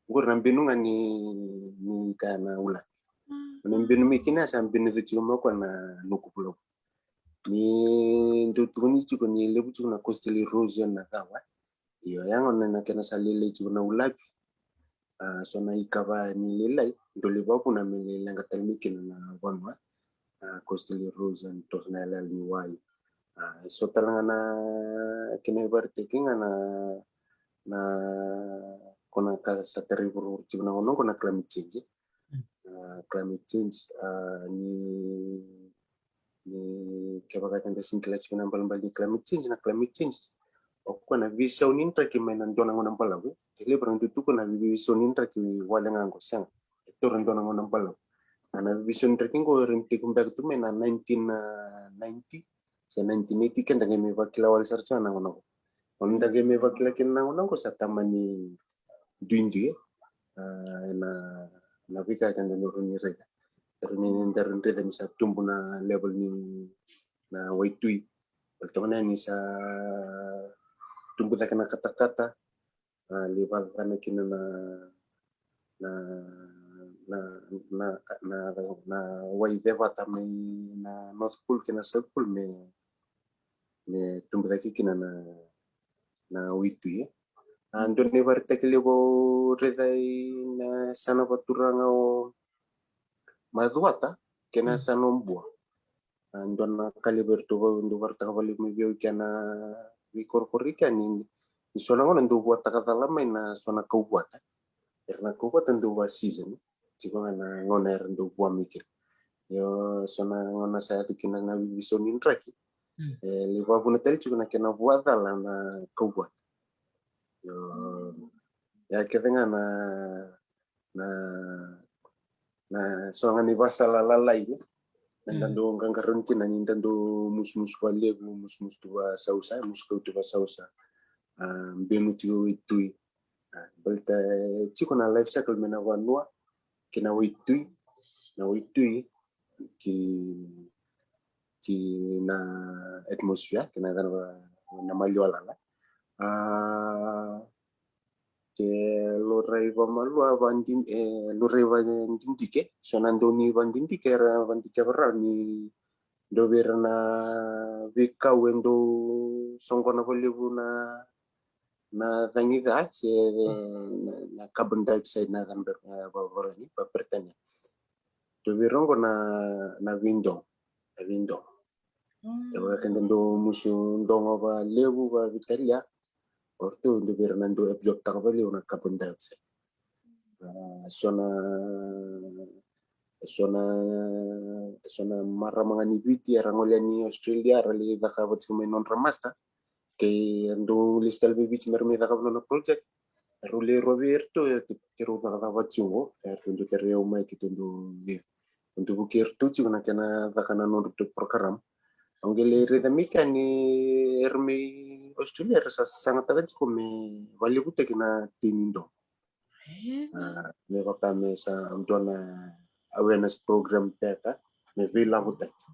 oqori na benu ga ni, ni kaya na ulavi. Na benu mai kina sa benuca tiko mai o koya na nuku vulavula. Ni dau tukuni tiko ni levu tiko na coastal erosion na cava. Io, ya gona na kena sa lailai tiko na ulavi. A, so na ika va ni lailai, dau lai vakavuna me lai leqa tale mai kina na vanua. A, coastal erosion, toso na yalayala ni wai. A, so tale ga na kena ivakaraitaki ga na, na, ko na ka sa tarai vuravura tiko na gauna oqo na climate change. A, climate change, a, ni ni kevaka keda sega ni kila tiko na balebale ni climate change, na climate change o koya na veisau ni draki mai na dua na gauna balavu. E levu era dau tukuna na veisau ni draki wale ga oqo, sega. E taura dua na gauna balavu. A, na veisau ni draki oqo era tekivu beka tu mai na nineteen ninety se nineteen eighty, keda qai mai vakila wale sara tiko na gauna oqo. O ni da qai mai vakila kina na gauna oqo sa tamani duidui, a, ena, na veika keda dau rawa ni raica. Rawa ni da rawa ni raica ni sa tubu na level ni na waitui. Baleta ni sa tubu cake na katakata, a, lai vakacacana kina na, na, na, na, na, na wai cevata mai na North Pole kei na South Pole me, me tubu cake kina na, na waitui. A, dua na ivakaraitaki levu au raica ena yasana vakaturaga o Macuata kei na yasana o Bua. A, dua na ka levu eratou dau vakaraitaka vakalevu mai vei au kei na veikorokoro i kea ni, ni so na gauna dau vuataka cala mai na so na kauvuata. Era na kauvuata dau va season, tiko ga na gauna era dau vua mai kina. Io, so na gauna sa yaco kina na veiveisau ni draki, e lai vakavuna tale tiko na kena vua cala na kauvuata. Io, ya kece ga na, na, na so ga ni vakasala lalai, e. Na da dau qaqarauni kina ni da dau musumusu vakalevu, musumusu tu vakasausa, musu kau tu vakasausa. A, benu tiko waitui. A, baleta e tiko na life cycle mai na vanua kei na waitui, na waitui ki, ki na atmosphere, kei na, na maliwa lala. A, ke laurai vakamalua, vadidike, e, laurai vadidike, so na dau ni vadidike era vadidike varau ni dau vei ira na veikau e dau soqona vakalevu na, na cagi ca se na, na carbon dioxide na carbon, e, vakavalagi, vakaperitania. Dau vei ira oqo na, na veidogo, na veidogo. Kevaka keda dau musu dogo vakalevu, vakaveitalia, o ratou dau vei ira na dau absorb taka vakalevu na carbon dioxide. A, so na, so na, so na marama ga ni Viti era gole yani Australia, era lai cakava tiko mai nodra master. Kei era dau lesu tale vei Viti me ra mai cakava nona project. Erau lai rua vei iratou, e, ke, keirau cakacaka vata tiko qo, eratou dau tarai au mai keitou dau, e, dau vukei iratou tiko na kena caka na nodratou program. Au qai lai raica mai kea ni era mai Australia era sa sagataka tiko me vakalevutaki na tei ni dogo. A, me vaka me sa dua na awareness program beka. me veilavotaki,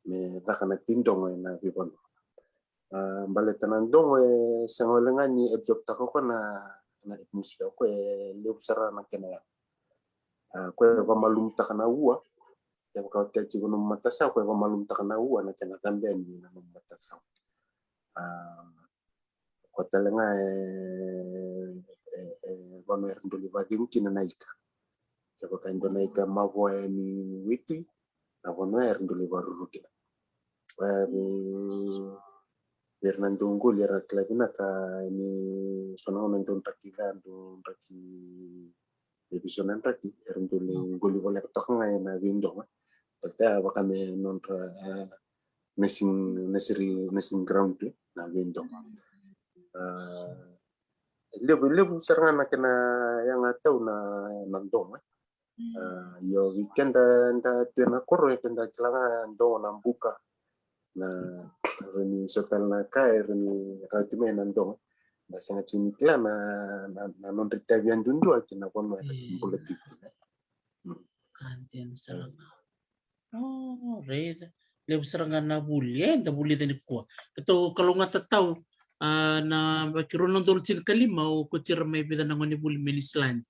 me caka na teidogo ena veivanua. A, baleta na dogo e sega wale ga ni absorb-taka o koya na, na atmosphere, o koya e levu sara na kena yaga. A, o koya e vamalumutaka na ua, kevaka o tea tiko nomu matasawa, o koya e vamalumutaka na ua na kena cabe yani na nomu matasawa. A, o koya tale ga e, e, e vanua era dau lai vakacegu kina na ika. Kevaka e dua na ika mavoa yani Waitui, na vanua era dau lai vakaruru kina. E, vei ira na dau qoli era kila vinaka ni so na gauna dau draki ca, dau draki, e vei so na draki, era dau lai qoli voleka toka ga ena veidogo. Baleta vaka me nodra, a, nursing, nursery, nursing ground tu na veidogo. A, levu, levu sara ga na kena yaga tau na, na dogo. A, io, vei keda da tu ena koro, e keda kila ga dogo na buka. Na, rawa ni so tale na ka e rawa ni rauti mai na dogo. Da sega tiko ni kila na, na, na nodra itavi yadudua kei na vanua era bula tiko kina. Mm. Ka dina sara ga. O, raica. Levu sara ga na vuli, e, da vulica nikua. Keitou kalougata tau, a, na, vaki rua na udolu tinikalima, au kauti ira mai vica na gonevuli mai Niusiladi.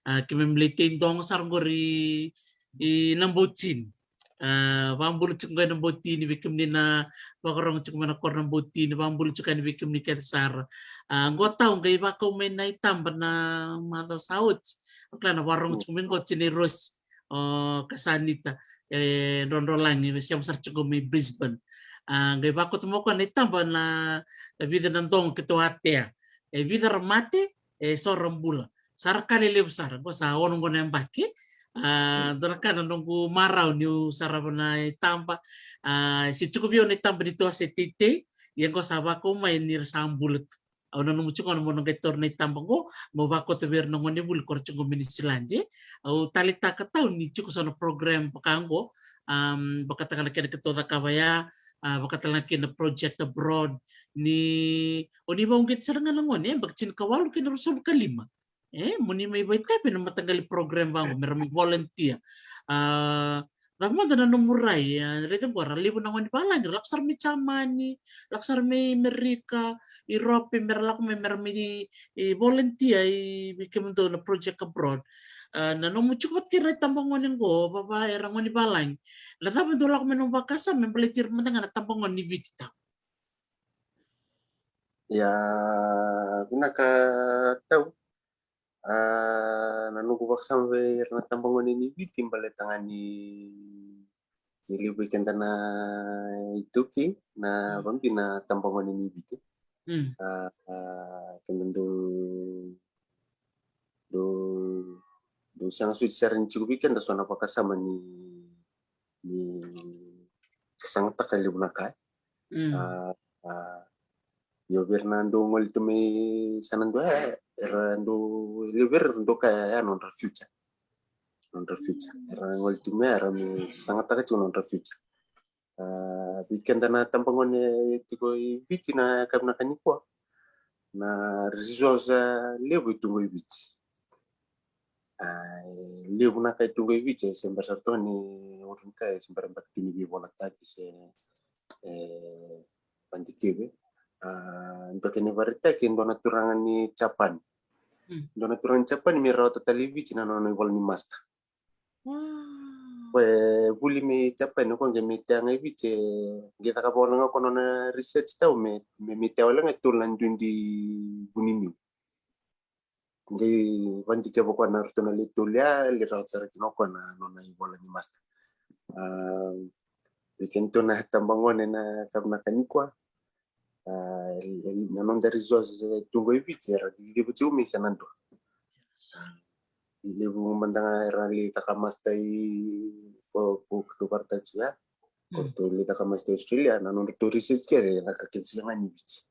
A, keimami lai tei dogo sara qori i, i Nabautini. A, vakabula tiko qo i Nabautini, vei kemuni na vakarogo tiko mai na koro Nabautini, vakabula tiko yani vei kemuni kece sara. A, qo tau qai vakau mai na itaba na macawa sa oti. O kila na vakarogo tiko mai qo, tinai Rosi, o Kasanita, e, Drodrolagi, e sema sara tiko mai Brisbane. A, qai vakauta mai o koya na itaba na, na vica na dogo keitou a tea. E vica ra mate, e so ra bula. Sa ra ka lelevu sara, qo sa ono qo na yabaki. A, dua na ka na noqu marau niu sarava na itaba. A, se tiko vei au na itaba ni toa se teitei, ia qo sa vakau mai ni ra sa bula tu. Au nanuma tiko na meu na qai taura na itaba qo, meu vakauta vei ira na gonevuli ko ra tiko qo mai Niusiladi. Au taleitaka tau ni tiko so na program vaka qo, am, vakataka na kena keitou cakava ya, a, vakataka na kena project abroad, ni o ni vakauqeti sara ga na gone, e, yabaki tinikawalu kei na ruasagavulu ka lima. E, mo ni mai vakaitavi ena mataqali program vaqo, me ra mai volunteer. A, cava mada na nomu rai, a, raica qo ra levu na gone valagi, ra lako sara mai Jamani, lako sara mai Amerika, Europe, me ra lako mai, me ra mai, e, volunteer i vei kemudou na project abroad. A, na nomu tiko vata kei ira na itabagone qo, vava era gone valagi. Na cava dou lako mai nomu vakasama me baleti ira mada ga na tabagone ni Viti tau? Ia, vinaka tau. A, na noqu vakasama vei ira na tabagone ni Viti baleta ga ni, ni levu vei keda na iTaukei, na, mm, vabi na tabagone ni Viti. Mm. A, a, keda dau, dau, dau sega soti sara ni tiko vei keda so na vakasama ni, ni sasagataka levu na ka. Mm. A, a, io, vei ira na dau gole tu mai sa na dua, e, era dau, levu vei ira era dau kaya ya nodra future. Nodra future. Era gole tu mai, era mai sasagataka tiko nodra future. A, vei keda na tabagone tiko i Viti na yakavi vinaka nikua, na resource levu e tu qo i Viti. A, e levu na ka e tu qo i Viti, e se bera sara toka ni ori ni ka, e se bera beka tu ni veivolataki se, e, vadikevi. A, dua kena ivakaraitaki, e dua na turaga ni Japani. Mm. Dua na turaga ni Japani me rawata tale i Viti na nona ivola ni master. Wow. Ko e vuli mai Japani, ko qai mai tea ga i Viti, e qai cakava wale ga ko nona research tau me, me, me tea wale ga e tolu na duidui vuniniu. Qai vadikeva o koya na ratou na lewe tolu ya, lai rawata sara kina o koya na nona ivola ni master. A, vei kedatou na tabagone na yakavi vinaka nikua, a, e, e, na noda resources e tu qo i Viti era levu tiko mai sa na dua. Sa levu mada ga era lai caka master i, ko, ko, ko Vartatu ya. Ko, mm, ratou lai caka master i Australia, na nodratou research kece e caka kece sara ga ni Viti.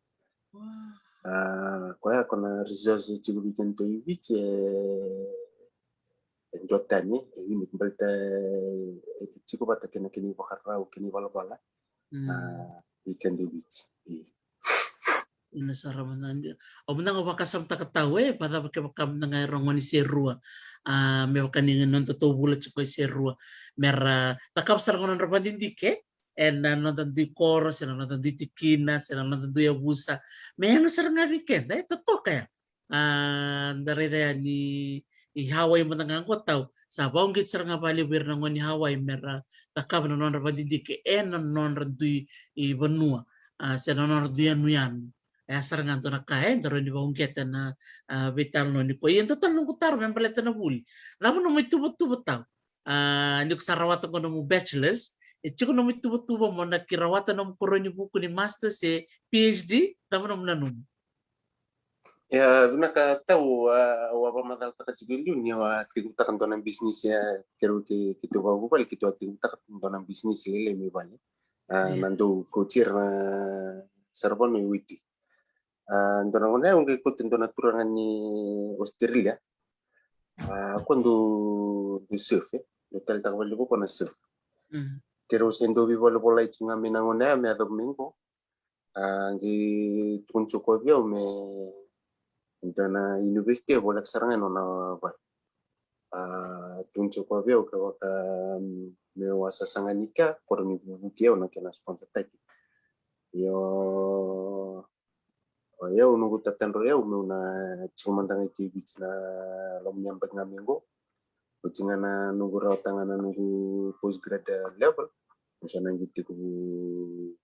Wow. A, koya ko na resource e tiko vei kedatou i Viti, e, e duatani, e unique baleta, e, e tiko vata kei na kena ivakarau, kena ivalavala. Mm. A, vei keda i Viti. I. Ina sara mada. Au mada ga vakasamataka tau e, vacava kevaka mada ga era gone Serua. A, me vaka ni noda tou vula tiko e Serua. Mera cakava sara ga nodra vadidike ena noda dui koro, se na noda dui tikina, se na noda dui yavusa. Me yaga sara ga vei keda, e totoka ya. A, da raica ya ni, i Hawaii mada ga qo tau. Sa vauqeti sara ga valevu ira na gone Hawaii mera cakava na nodra vadidike ena nodra dui i vanua. A, se na nodra dui yanuyanu. E a sara ga dua na ka e da rawa ni vauqeta na, a, veitalanoa nikua. Ia dua tale noqu taro me baleta na vuli. Cava nomu ituvatuva tau? A, ni ko sa rawata qo nomu bachelors, e tiko nomu ituvatuva mo na ki rawata nomu koro ni vuku ni masters se PhD, cava nomu nanuma? Ia, vinaka tau, a, au a vakamacalataka tiko e liu ni au a tekivutaka dua na bisinisi, a, keirau kei, keitou vakavuvale keitou a tekivutaka dua na bisinisi lailai mai vale. A, na dau kauti ira na saravanua e Viti. A, dua na gauna au qai kauta dua na turaga ni Australia. A, ko dau, dau surf, e. Dau taleitaka vakalevu ko na surf. Keirau se dau veivolaivolai tu ga mai na gauna ya me yacova mai qo. A, qai tukuni tiko vei au me dua na university e voleka sara ga e nona vale. A, tukuni tiko vei au kevaka meu a sasaga ni kea, koro ni vuki au na kena sponsor taki. Io, o yau noqu tatadra o yau meu na tiko mada ga i kei Viti na loma ni yabaki ga mai qo. Oti ga na noqu rawata ga na noqu postgrad level. Au sa na qai tekivu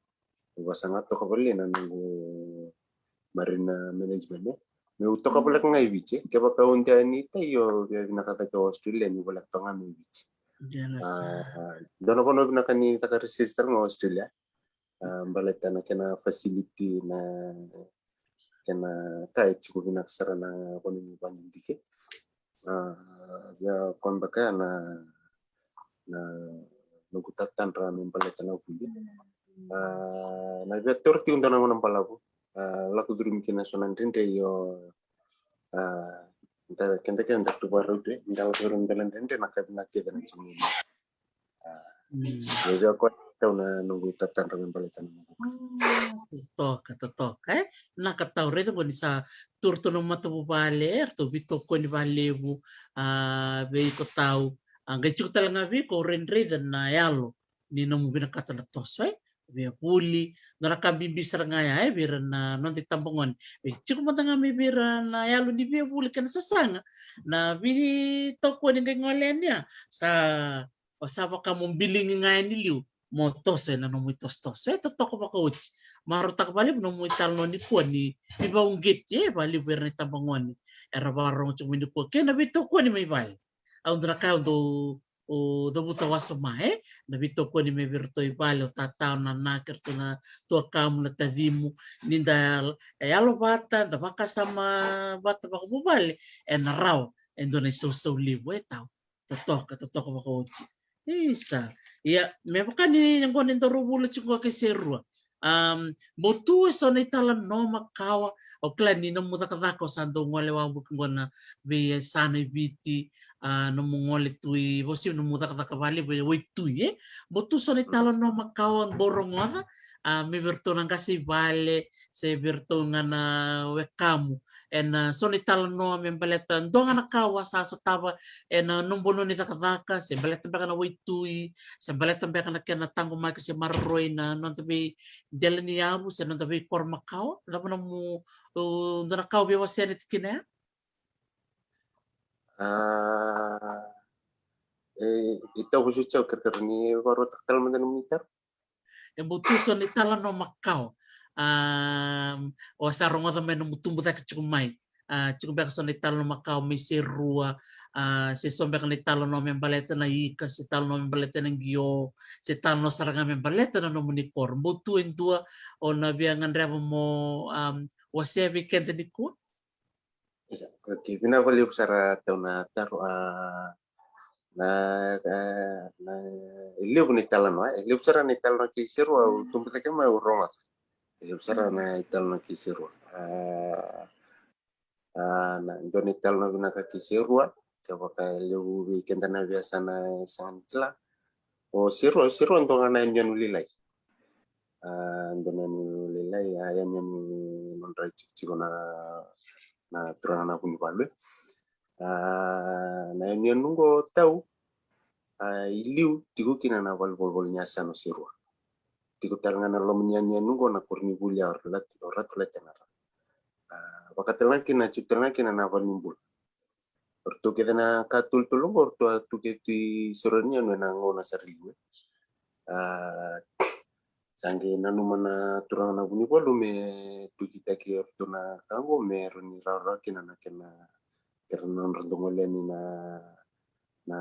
vasaga toka vale na noqu marine management, e. Meu toka voleka ga i Viti, kevaka au dea ni tai au via vinaka cake o Australia ni voleka toka ga mai Viti. A, dua na vanua vinaka ni caka research tale ga o Australia. A, baleta na kena facility na kena ka e tiko vinaka sara na vanua ni vadidike. A, via koda kaya na, na noqu tatadra me baleta na vuli. A, na via toro tiko dua na gauna balavu. A, lako curumi kina so na dredre io. A, da keda keda tu varau tu e, da lako curumi dua na dredre na ka vinaka kece na tiko. A, e via koya tau na noqu tatadra me baleta na noqu. A, totoka, totoka e. Na ka tau raica qo ni sa toro tu na matavuvale, e, ratou veitokoni valevu, a, vei iko tau. A, qai tiko tale ga vei iko, au raica na yalo ni nomu vinakata na toso, e. Via vuli, dua na ka bibi sara ga ya, e, vei ira na noda itabagone. E tiko mada ga mai vei ira na yalo ni via vuli kei na sasaga. Na veitokoni qai gole yani ya, sa, o sa vaka mo biligi ga yani liu mo toso ena nomu itosotoso. E totoka vakaoti. Marautaka valevu nomu italanoa nikua ni veivauqeti, e, valevu era na itabagone era vakarorogo tiko mai nikua kei na veitokoni mai vale. Au dua na ka au dau, au cavuta wasoma, e, na veitokoni mai vei iratou i vale, o tata, o nana kei iratou na tuakamu, na tacimu, ni da yalo vata, da vakasama vata vakavuvale, ena rawa e dua na isausau levu, e tau. Totoka, totoka vakaoti. Isa. Ia, me vaka ni qo ni daru vula tiko qo kei Serua. Am, bau tu eso na italanoa makawa, au kila ni nomu cakacaka o sa dau gole wavoki qo na veiyasana i Viti, a, nomu gole tu i, vausivi nomu cakacaka valevu e waitui, e? Bau tu eso na italanoa makawa bau rogoca, a, me vei iratou na qase i vale, se vei iratou ga na wekamu. Ena, a, so na italanoa me baleta dua ga na ka au a sa sotava ena, a, nomu vanua ni cakacaka, se baleta beka na waitui, se baleta beka na kena taqomaki se maroroi na noda veidela ni yavu, se noda veikoro makawa, cava nomu, o, dua na ka au via wasea na tikina ya? A, e, e tau vasuti au, kerekere ni vakarautaka tale mada nomu itaro. E bau tu so na italanoa makawa. A, o sa rogoca mai nomu tubu cake tiko mai. A, tiko beka so na italanoa makawa mai Serua. A, se so beka na italanoa me baleta na ika, se talanoa me baleta na qio, se talanoa sara ga me baleta na nomuni koro. Bau tu e dua o na via gadreva mo, am, wasea vei keda nikua? Isa, okay, vinaka vakalevu sara tau na taro, a, na, a, na, e levu na italanoa, e levu sara na italanoa kei Serua, au tubu cake mai au rogoca. E levu sara na italanoa kei Serua. A, a, na, dua na italanoa vinaka kei Serua, kevaka e levu vei keda na veiyasana e sega ni kila. O Serua, Serua dua ga na yanuyanu lailai. A, dua na yanuyanu lailai, a, yanuyanu, rai tikotiko na, na turaga na Vunivalu. A, na yanuyanu qo Tau, a, i liu tiko kina na valenivolavola ni yasana o Serua. Tiko tale ga na loma ni yanuyanu qo na koronivuli ya o Ratu Latenara. A, vaka tale ga kina, tiko tale ga kina na valenibula. O ratou kece na ka tolutolu qo o ratou a tu kece tu i Serua ni yanuyanu ena gauna sara i liu. A, sa qai nanuma na turaga na Vunivalu me tukitaki o ratou na ka qo me rawa ni rawarawa kina na kena, kena nodra dau gole yani na, na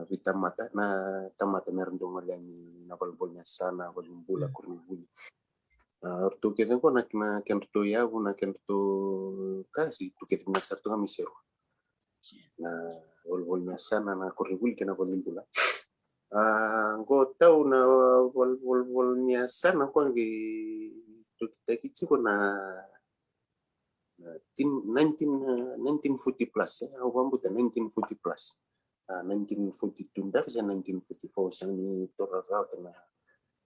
veitamata, na tamata me ra dau gole yani na valenivolavola ni yasana, valenibula, koronivuli. A, o ratou kece qo na, na kedratou yavu, na kedratou ka, sa tu kece vinaka sara tu ga mai Serua. Na valenivolavola ni yasana, na koronivuli kei na valenibula. A, qo Tau na valenivolavola ni yasana qo qai tukitaki tiko na, na tin-, nineteen, nineteen forty plus, e, au vakabauta nineteen forty plus. A, nineteen forty-two beka se nineteen forty-four, sa ni toro rawa kena,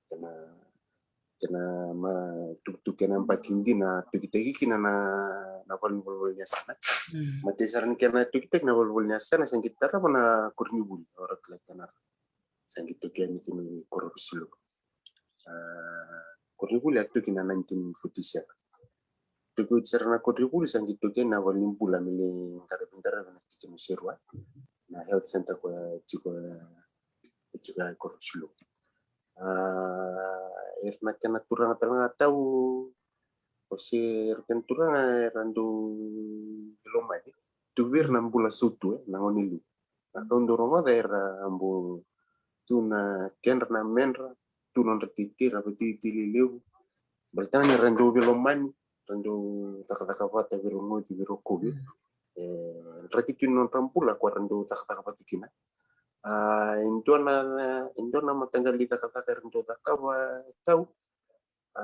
kena, kena ma tukutuku kena yabaki dina tukitaki kina na, na valenivolavola ni yasana. Matai sara ni kena tukitaki na valenivolavola ni yasana sa qai tarava na koronivuli o Ratu Latenara. Sa qai toki yani kina i Korovisilou. A, koronivuli a toki na nineteen forty-seven. Toki oti sara na koronivuli sa qai toki yani na valenibula me lai qaravi, qaravi na tikina o Serua. Na health center ko tiko, tiko i Korovisilou. A, era na kena turaga tale ga Tau, o se era kena turaga era dau veilomani. Tu vei ira na bula sautu, e, na gone levu. Na ka au dau rogoca era bau tu na kedra na medra, tu nodra titira, vakatikitiki lelevu. Baleta ga ni ra dau veilomani, ra dau cakacaka vata vei ira o Goci, vei ira o Kovi. E, draki tu ni nodra bula ko ra dau cakacaka vata kina. A, e dua na, e dua na mataqali cakacaka era dau cakava Tau. A,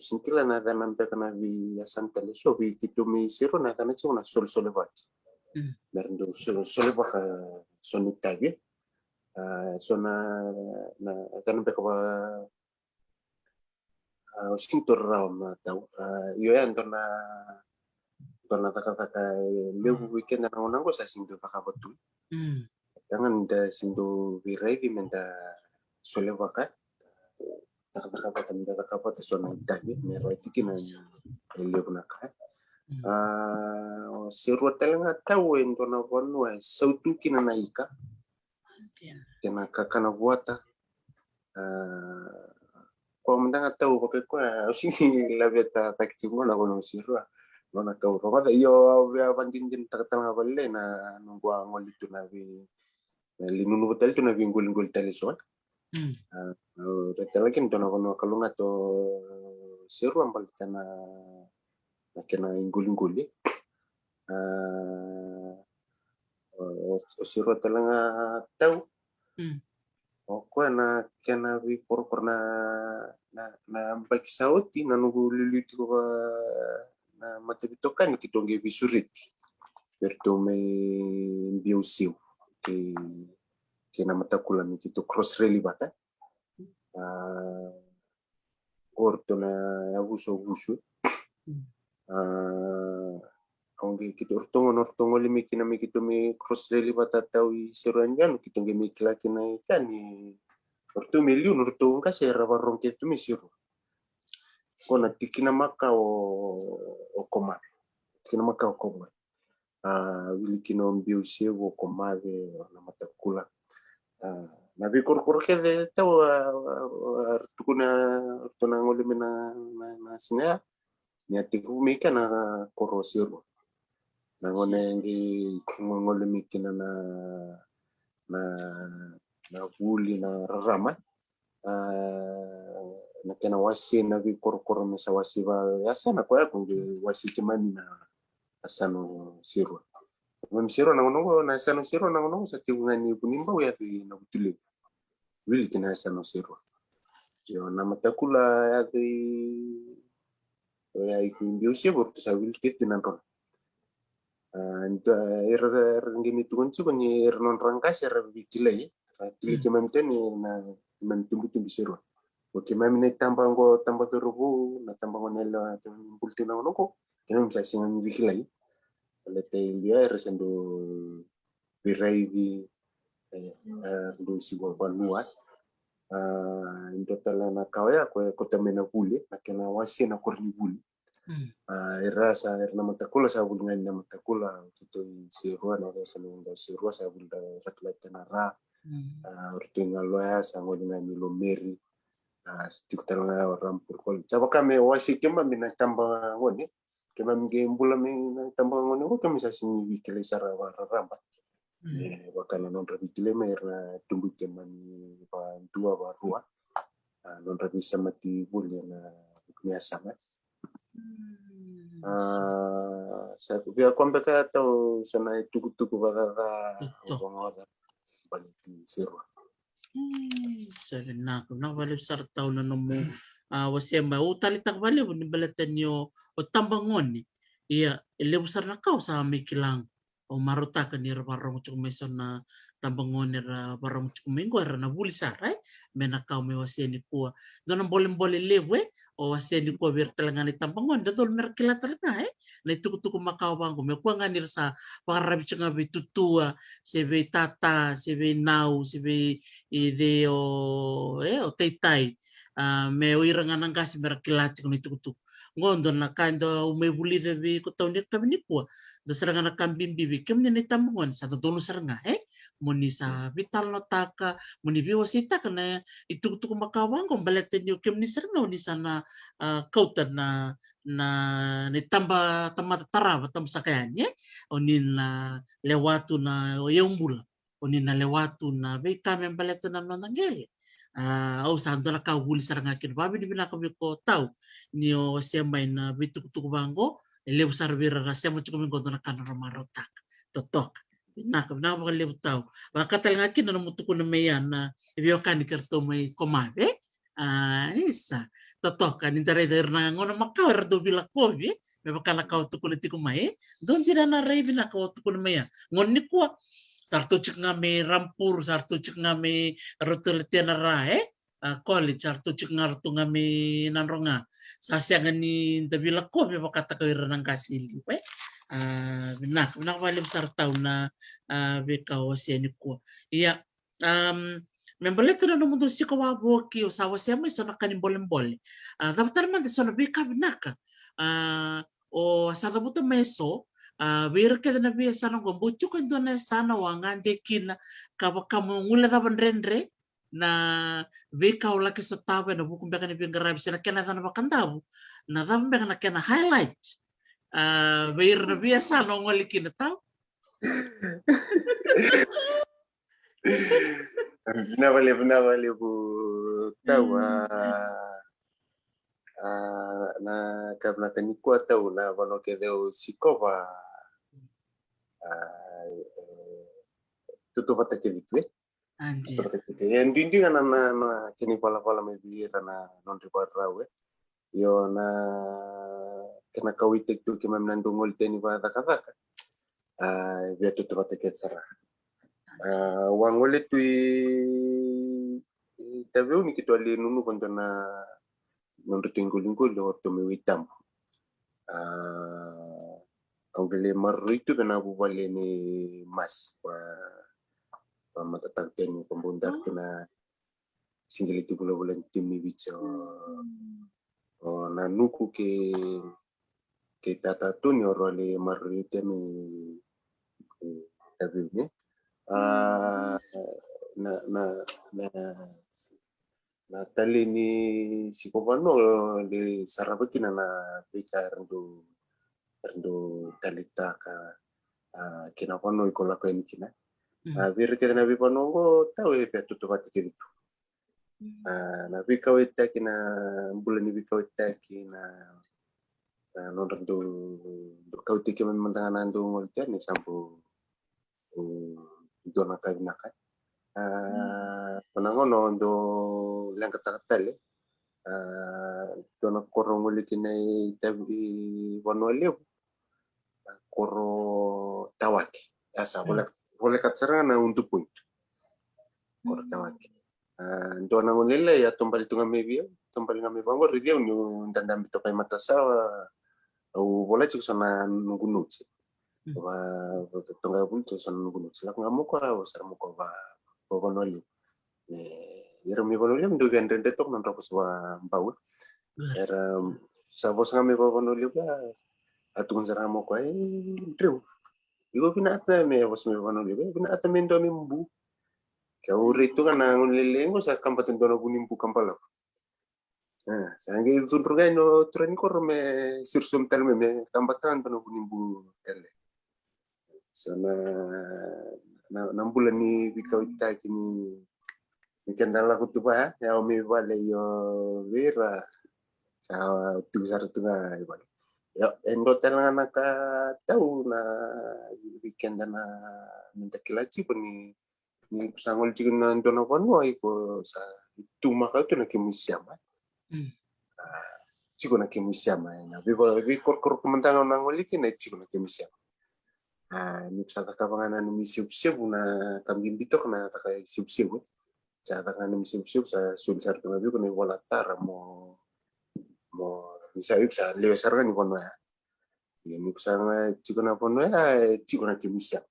sega ni kila na yacana beka na veiyasana tale eso, vei keitou mai Serua na yacana tiko na solesolevaki. Me ra dau so-, solevaka so na itavi. A, so na, na yacana beka va, a, o sega ni taura rawa na Tau. A, io, ya dua na, dua na cakacaka, e, levu vei keda na gauna qo sa sega ni dau cakava tu. Ia ga ni da sega ni dau veiraici me da solevaka. Cakacaka vata, me da cakava vata so na itavi me rawati kina e levu na ka. A, o Serua tale ga Tau e dua na vanua e sautu kina na ika kei na kakana vuata. A, koya mada ga Tau vakaikoya, au sega ni laveta cake tiko qo na vanua o Serua. Nona ka au rogoca, io, au via vakadinadinataka tale ga vakalailai na noqu a gole tu na vei, na lai nunuva tale tu na veiqoliqoli tale eso. A, au raica tale ga kina dua na vanua kalougata o Serua baleta na, na kena iqoliqoli. A, o, o, o Serua tale ga Tau. O koya na kena veikorokoro na, na, na yabaki sa oti na noqu liuliu tiko va na mataveitokani keitou qai veisureti. Vei iratou mai Biausevu kei, kei Namatakula me keitou cross rally vata. A, qo ratou na yavusa o Vusu. A, au qai keitou, ratou gona ratou gole mai kina me keitou mai cross rally vata Tau i Serua yanuyanu, keitou qai mai kila kina i kea ni ratou mai liu na ratou qase era vakarorogo keitou mai Serua. Qo na tikina makawa o, o Komave. Tikina makawa o Komave. A, wili kina o Biausevu, o Komave, o Namatakula. A, na veikorokoro kece Tau, a, a, a, tukuna ratou na gole mai na, na, na siga ya. Ni a tekivu mai kea na koro o Serua. Na gauna e qai gole mai kina na, na, na vuli, na rarama. A, na kena wase na veikorokoro me sa wase vakayasana koya ko qai wase keimami na yasana o Serua. Keimami Serua na gauna qo, na yasana o Serua na gauna qo sa tekivu ga ni Vunibau yaco i Navutulevu. Wili kina yasana o Serua. Io, Namatakula yaco i, oya i Biausevu, ratou sa wili kece tu na drona. A, dua, era, era qai mai tukuna tiko ni era nodra qase era veikilai, era kilai keimami tani na, keimami tubutubu Serua. O keimami na itaba oqo, taba cauravou, na taba gone yalewa keimami buli tiko na gauna oqo, keimami sa sega ni veikilai. Baleta e liu era sa dau veiraici, e, e, dau siwa vanua. A, e dua tale na ka oya ko e kauta mai na vuli, na kena wase na koronivuli. Mm. A, era sa, era na matakula sa vuli ga ni na matakula, o keitou i Serua, na yasa ni da Serua sa vuli da Rakilati na ra. Mm. A, o ratou i Galoya sa gole ga ni Lomeri. A, sa tiko tale ga o Rampur College. Sa vaka me wase keimami na taba gone. Keimami qai bula mai na taba gone qo, keimami sa sega ni veikilai sara vakararaba. Mm. E, vaka na nodra veikilai mai era na tubu keimami vadua, varua. A, nodra veisemati voli ena vuku ni yasana. Mm, a, sa via ko beka tau sa na itukutuku vakaca. Ito. Vakaca. Baleti Serua. Mm, sa vinaka, vinaka vakalevu sara tau na nomu, a, wasea mai. Au taleitaka vakalevu ni baleta ni o, o taba gone. Ia, e levu sara na ka au sa mai kila qo. Au marautaka ni ra vakarogo tiko mai so na taba gone ra vakarogo tiko mai qo, era na vuli sara, e? Me na ka au mai wasea nikua. Dua na bolebole levu, e? O wasea nikua vei ira tale ga na itaba gone, dodonu me ra kila tale ga, e? Na itukutuku makawa vaqo, me kua ga ni ra sa vakararavi tiko ga vei tutua, se vei tata, se vei nau, se vei i cei o, e, o taitai. A, me o ira ga na qase me ra kila tiko na itukutuku. Qo dua na ka e dau mai vulica vei ko tau ni ka vei nikua. Dua sara ga na ka bibi vei kemuni na itaba gone, sa dodonu sara ga, e? Mo ni sa veitalanoataka, mo ni veiwaseitaka na itukutuku makawa qo, baleta ni o kemuni sara ga o ni sa na, a, kauta na, na, na itaba tamata tarava, tabu saka yani, e? O ni na lewa tu na o yaubula. O ni na lewa tu na veika me baleta na noda qele. A, au sa dua na ka au vuli sara ga kina, vakavinavinaka vei ko tau ni o wasea mai na veitukutuku vaqo. E levu sara vei ira ra sema tiko mai qo dua na ka na ra marautaka. Totoka. Vinaka, vinaka vakalevu tau. Vaka tale ga kina na nomu tukuna mai ya na veiwekani kei ratou mai Komave. A, isa. Totoka, ni da raica ira na gauna makawa era dau veilakovi, me vaka na ka o tukuna tiko mai, e? Dua dina na rai vinaka o tukuna mai ya. Gauna nikua, sa ratou tiko ga mai Rampur, sa ratou tiko ga mai Rotolatea na ra, e? A, college, sa ratou tiko ga ratou ga mai Nadroga. Sa sega ni da veilakovi vakataka ira na qase e liu, e? A, vinaka, vinaka vakalevu sara tau na, a, veika o wasea nikua. Ia, Am, me baleta na nomudou siko wavoki, o sa wasea mai so na ka ni bolebole. A, cava tale mada so na veika vinaka, a, o sa cavuta mai eso, a, vei ira kece na veiyasana oqo, bau tiko e dua na yasana o a gade kina, ka vaka mo guilecava dredre na veika o laki sotava ena vuku beka ni veiqaravi se na kena yacana vakadavu, na cava beka na kena highlight, a, vei ira na veiyasana o gole kina tau? Vinaka vakalevu, vinaka vakalevu tau, a, a, na ka vinaka nikua tau, na vanua kece au sikova, a, e, tautauvata kece tu, e. Tautauvata kece. E duidui ga na, na, na kena ivalavala mai vei ira na nodra ivakarau, e. Io, na kena kauwaitaki tu keimami na dau gole tani vakacakacaka. A, e via tautauvata kece sara. A, au a gole tu i, i Taveuni keitou a lai nunuva dua na nodratou iqoliqoli o ratou mai Waitabu. A, au qai lai maroroi tu vei na vuvale ni Masi, va, vamatataka tani, vabaudaru tu na sigileti vulavula ni timi ni Viti o, o Nanuku kei, kei Tata Toni, o rau a lai maroroi tu mai, e, Taveuni. A, na, na, na, na talei ni siko vanua, lai sarava kina na veika era dau, era dau taleitaka, a, kei na vanua iko lako yani kina. A, vei ira kece na veivanua oqo tau e via tautauvata kece tu. A, na veikauwaitaki, na bula ni veikauwaitaki, na, na nodra dau, dau kauwaitaki keimami mada ga na dau gole tani, sa bau, mm, dua na ka vinaka. A, ko na gauna au dau leqataka tale, a, dua na koro au gole kina i Tav-, i Vanua Levu, na koro Tawake. A, sa voleka, volekata sara ga na Udu Point. Koro Tawake. A, dua na gone lailai a taubale tu ga mai vei au, taubale ga mai vaqori, raici au niu dadabe toka i matasawa. Au vola tiko so na noqu notes. Mm. Va, va toka vuli tiko so na noqu notes. Lako ga mo koya, au sara mo koya va, va Vanua Levu. E, ira mai Vanua Levu dau via dredre toka na nodra vosa va Bau. Mm. Era sa vosa ga mai va Vanua Levu, a, a tukuna sara ga mo koya, e, Dreu. Iko vinakata me vosa mai va Vanua Levu, e, vinakata me dua me bu. Ke au rai tu ga na gone lailai qo sa kabata dua na vu ni bu kabalavu. A, sa qai cudru ga yani o turaga ni koro me siro sobu tale mai me kabata ga dua na vu ni bu tale. So na, na, na bula ni veikauwaitaki ni, ni keda lako tu va, e, au mai vale, io, vei ira. Sa tiko sara tu ga i vale. Io, e dua tale ga na ka tau na vei keda na, meda kila tiko ni, ni ko sa gole tiko na dua na vanua, iko sa tu maka tu na kemu isema. Mm. A, tiko na kemu isema, e, na vei, veikorokoro mada ga o na gole kina, e tiko na kemu isema. A, ni ko sa cakava ga na nomu isevusevu, na ka bibi toka na caka isevusevu. Sa caka ga na nomu isevusevu, sa soli sara tu ga vei iko na ivola tara mo, mo, ni sa, iko sa lewe sara ga ni vanua ya. Ia ni ko sa ga tiko na vanua ya, e tiko na kemu isema.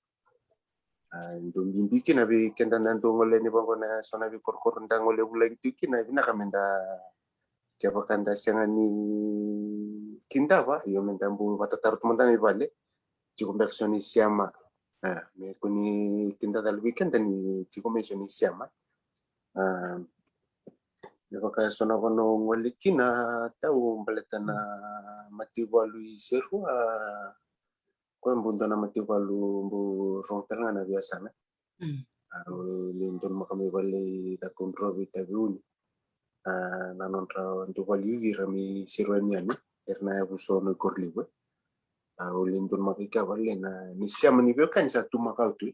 A, dau bibi kina vei keda na dau gole yani vaqo na so na veikorokoro da gole vulagi tu kina, e vinaka meda, kevaka da sega ni kidava, io, meda bau vatataro tu mada ga i vale. Tiko beka so na isema. A, me kua ni kidacala vei keda ni tiko mai so na isema. A, me vaka so na vanua au gole kina tau baleta na mataivalu i Serua, a, koya bau dua na mataivalu bau rogo tale ga na veiyasana. Mm. Au lai donumaka mai vale i Cakaudrove, Taveuni. A, na nodra dau vale i Vira mai Serua yani, era na yavusa o Naikorolivu. A, au lai donumaka i kea vale na, ni sema ni veiwekani sa tu maka tu.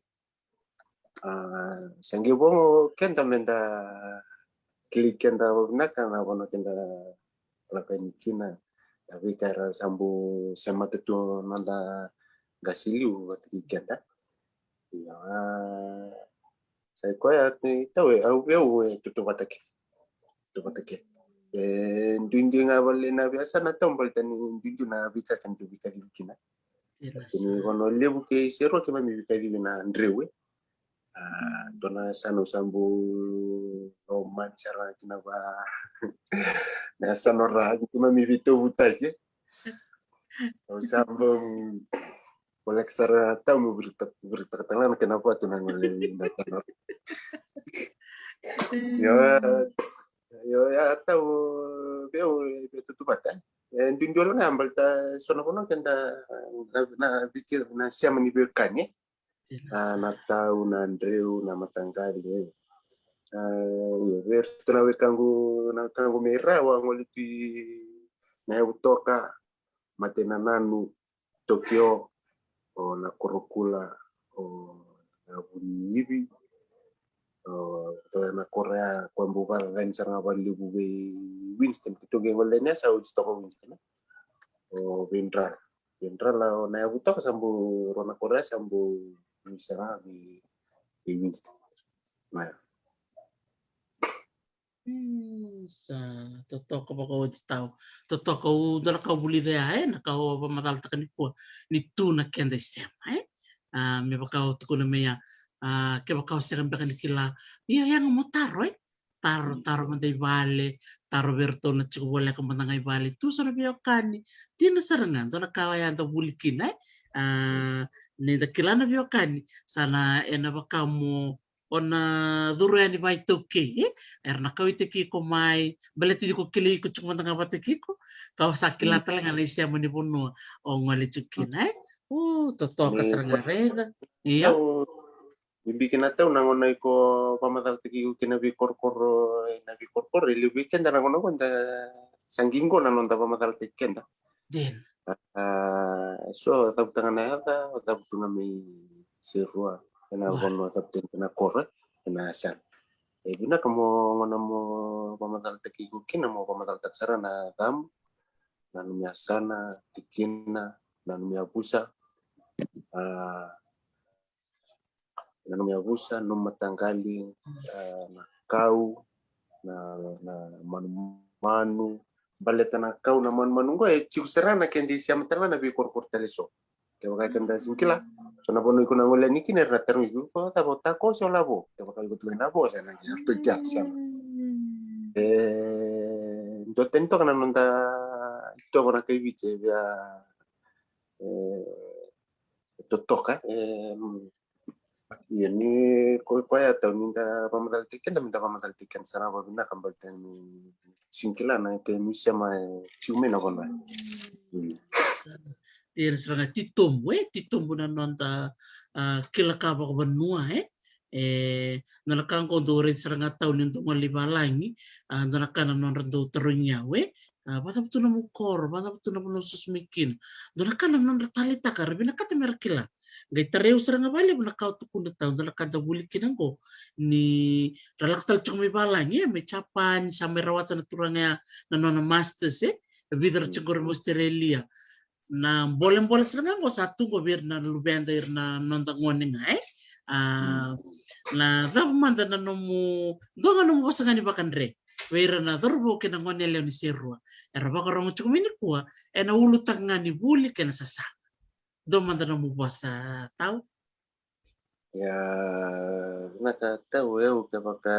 A, sa qai vo ga o keda meda kilai keda vinaka na vanua keda lako yani kina. Na veika era sa bau semata tu noda qase liu vata kei keda. Ia, a, sa i koya, e, tau, e, au, au, e, tautauvata ke. Tautauvata ke. E duidui ga vale na veiyasana tau baleta ni duidui na veika keda dau veikacivi kina. Io, kei na Vanua Levu kei Serua keimami veikacivi na Dreu, e. A, dua na yasana au sa bau lomani sara kina va. Na yasana ra keimami veitauvutaki. Au sa bau voleka sara tau meu viritaka, viritaka tale ga na kena vatu na gole na yasana. Io, io, ya tau vei au, e, tautauvata. E duidui wale ga baleta so na vanua keda na, na, na sema ni veiwekani. A, na Tau, na Dreu, na Mataqali. A, io, vei iratou na wekaqu, na wekaqu mai Ra, au a gole tu i Nayavutoka, Matai Nananu, Tokyo, o Nakorokula, o Navuniivi, o, o na koro ya, koya bau vakacacani sara ga vakalevu vei Winston, keitou qai gole yani ya sa oti toka o Winston. O Veidrala. Veidrala, o Nayavutoka sa bau, rua na koro ya sa bau, ni sara vei, vei Winston. Na. Mm, sa totoka vakaoti tau. Totoka au dua na ka au vulica ya, e, na ka au vakamacalataka nikua, ni tu na keda isema, e. A, me vaka au tukuna mai ya, a, kevaka o sega beka ni kila, ia, yaga mo taro, e. Taro, taro mada i vale, taro vei iratou na tiko voleka mada ga i vale, tu so na veiwekani. Dina sara ga, dua na ka oya da vuli kina, e. A, ni da kila na veiwekani, sa na, ena vaka mo, o na curu yani vakaitaukei, e. Era na kauwaitaki iko mai, baleta ni ko kilai iko tiko mada ga vata kei iko, ka o sa kila tale ga na isema ni vanua o gole tiko kina, e. O, totoka sara ga, raica. Io. Bibi kina tau na gauna iko vakamacalataki iko kina veikorokoro, na veikorokoro, e levu vei keda na gauna qo da sa qiqo na noda vakamacalataki keda. Dina. A, so cavuta ga na yaca, o cavutu ga mai Serua, ena vanua cavutu ena koro, ena yasana. E vinaka mo gauna mo vakamacalataki iko kina, mo vakamacalataka sara na yacamu, na nomu yasana, tikina, na nomu yavusa. A, Na nomu yavusa, nomu mataqali, a, na kau, na, na manumanu. Baleta na kau, na manumanu qo e tiko sara na keda isema tale ga na veikorokoro tale eso. Kevaka keda sega ni kila, so na vanua iko na gole yani kina era na tarogi iko, ko cava, o ta ko se o lavo? Kevaka iko tukuna na vo, sa na qai ratou kila, sema. E dua tani toka na noda itovo na kai Viti, e via, e, totoka, e, ia ni ko, koya tau ni da vamacala tiko keda, me da vamacala tiko keda sara vakavinaka, baleta ni sega ni kila na kemu isema e tiko mai na vanua. Ia na sara ga titobu, e, titobu na noda, a, kila ka vakavanua, e. E, na ka qo dou raica sara ga tau ni dou gole i valagi, a, dua na ka na nodra dou tarogi au, e. A, vacava tu na nomu koro, vacava tu na vanua o susu mai kina. Dua na ka na nodra taleitaka, ra vinakata me ra kila. Qai tarai au sara ga vakalevu na ka o tukuna tau, dua na ka da vuli kina qo. Ni ra lako tale tiko mai valagi, e, mai Japan, sa mai rawata na turaga ya na nona masters, e. Vica ra tiko qori mai Australia. Na bolebole sara ga qo sa tu qo vei ira na luveda, ira na noda gone ga, e. A, na cava mada na nomu, dua ga nomu vosa ga ni vakadre vei ira na cauravou kei na gone yalewa ni serua era vakarogo tiko mai nikua ena ulutaga ga ni vuli kei na sasaga. Dua mada nomu vosa tau. Ia, vinaka tau, e, au kevaka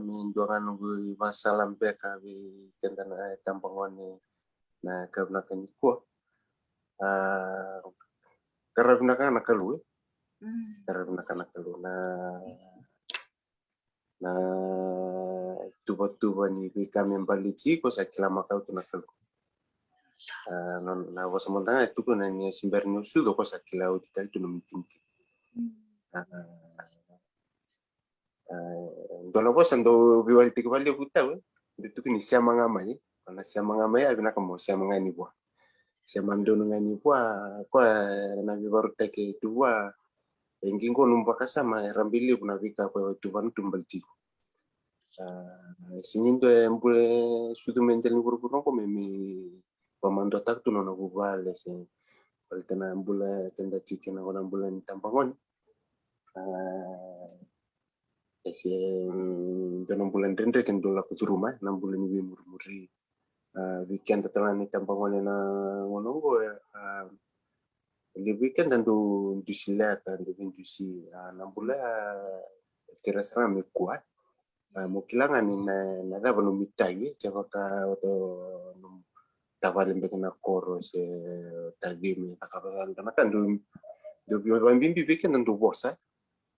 me dua ga noqu ivakasala beka vei keda na itabagone na ka vinaka nikua. A, qaravi vinaka ga na Kalou, e. Qaravi vinaka na Kalou, na, na ituvatuva ni veika me baleti iko sa kila makawa tu na Kalou. A, na, na vosa mada ga e tukuna ni se bera ni o sucu o sa kila oti tale tu na nomu itinitini. A, a, dua na vosa dau veiwalitaki vakalevu tau, e. Dau tukuni sema ga mai, na sema ga mai, a vinaka mo sema ga ni vua. Sema donu ga ni vua, koya na veivakarautaki tu vua, e, qi qo nomu vakasama, e, rabi levu na veika koya e tuvana tu baleti iko. A, sega ni dua e bula e sucu mai dela ni vuravura qo me, me vamaduataka tu na nona vuvale se baleta na bula keda tiko kina qo na bula ni tabagone. A, e se, mm, dua na bula dredre ke dau lako curuma, e, na bula ni veimurimuri. A, vei keda tale ga na itabagone na gauna oqo, e, a, levu vei keda dau dusi leka, dau veidusi, a, na bula, a, e tara sara ga me kua. A, mo kila ga ni na, na cava nomu itai, e, kevaka o, o nomu tavale beka na koro se tacimu, na ka vaka, na ka dau, dau vakabibi vei keda dau vosa.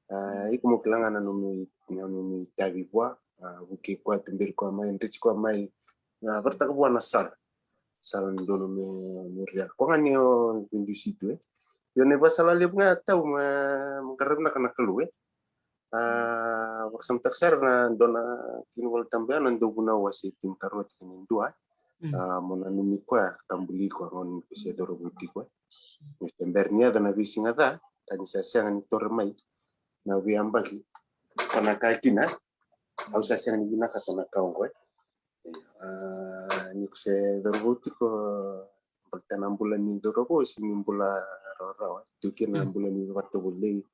A, iko mo kila ga na nomu, na nomu itavi vua, a, vukei koya, tuberi koya mai, dreti koya mai, a, vakarautaka vua na sala. Sala ni dodonu me muria. Koya ga ni o veidusi tu, e. Io, na ivakasala levu ga tau me, me qaravi vinaka na Kalou, e. A, vakasamataka sara na dua na tikina Volatabu ya na Dauvunau wase tinikarua tikina e dua. Mm. A, mo nanumi koya ka buli iko, a, gauna ni ko se cauravou tiko, e. Ni se bera ni yaco na veisiga ca, ka ni sa sega ni taura mai na veiyabaki, ka na kaya kina, au sa sega ni vinakata na ka oqo, e. A, ni ko se cauravou tiko, baleta na bula ni cauravou e sega ni bula rawarawa, e. Tiko kina na bula ni vakatovolei.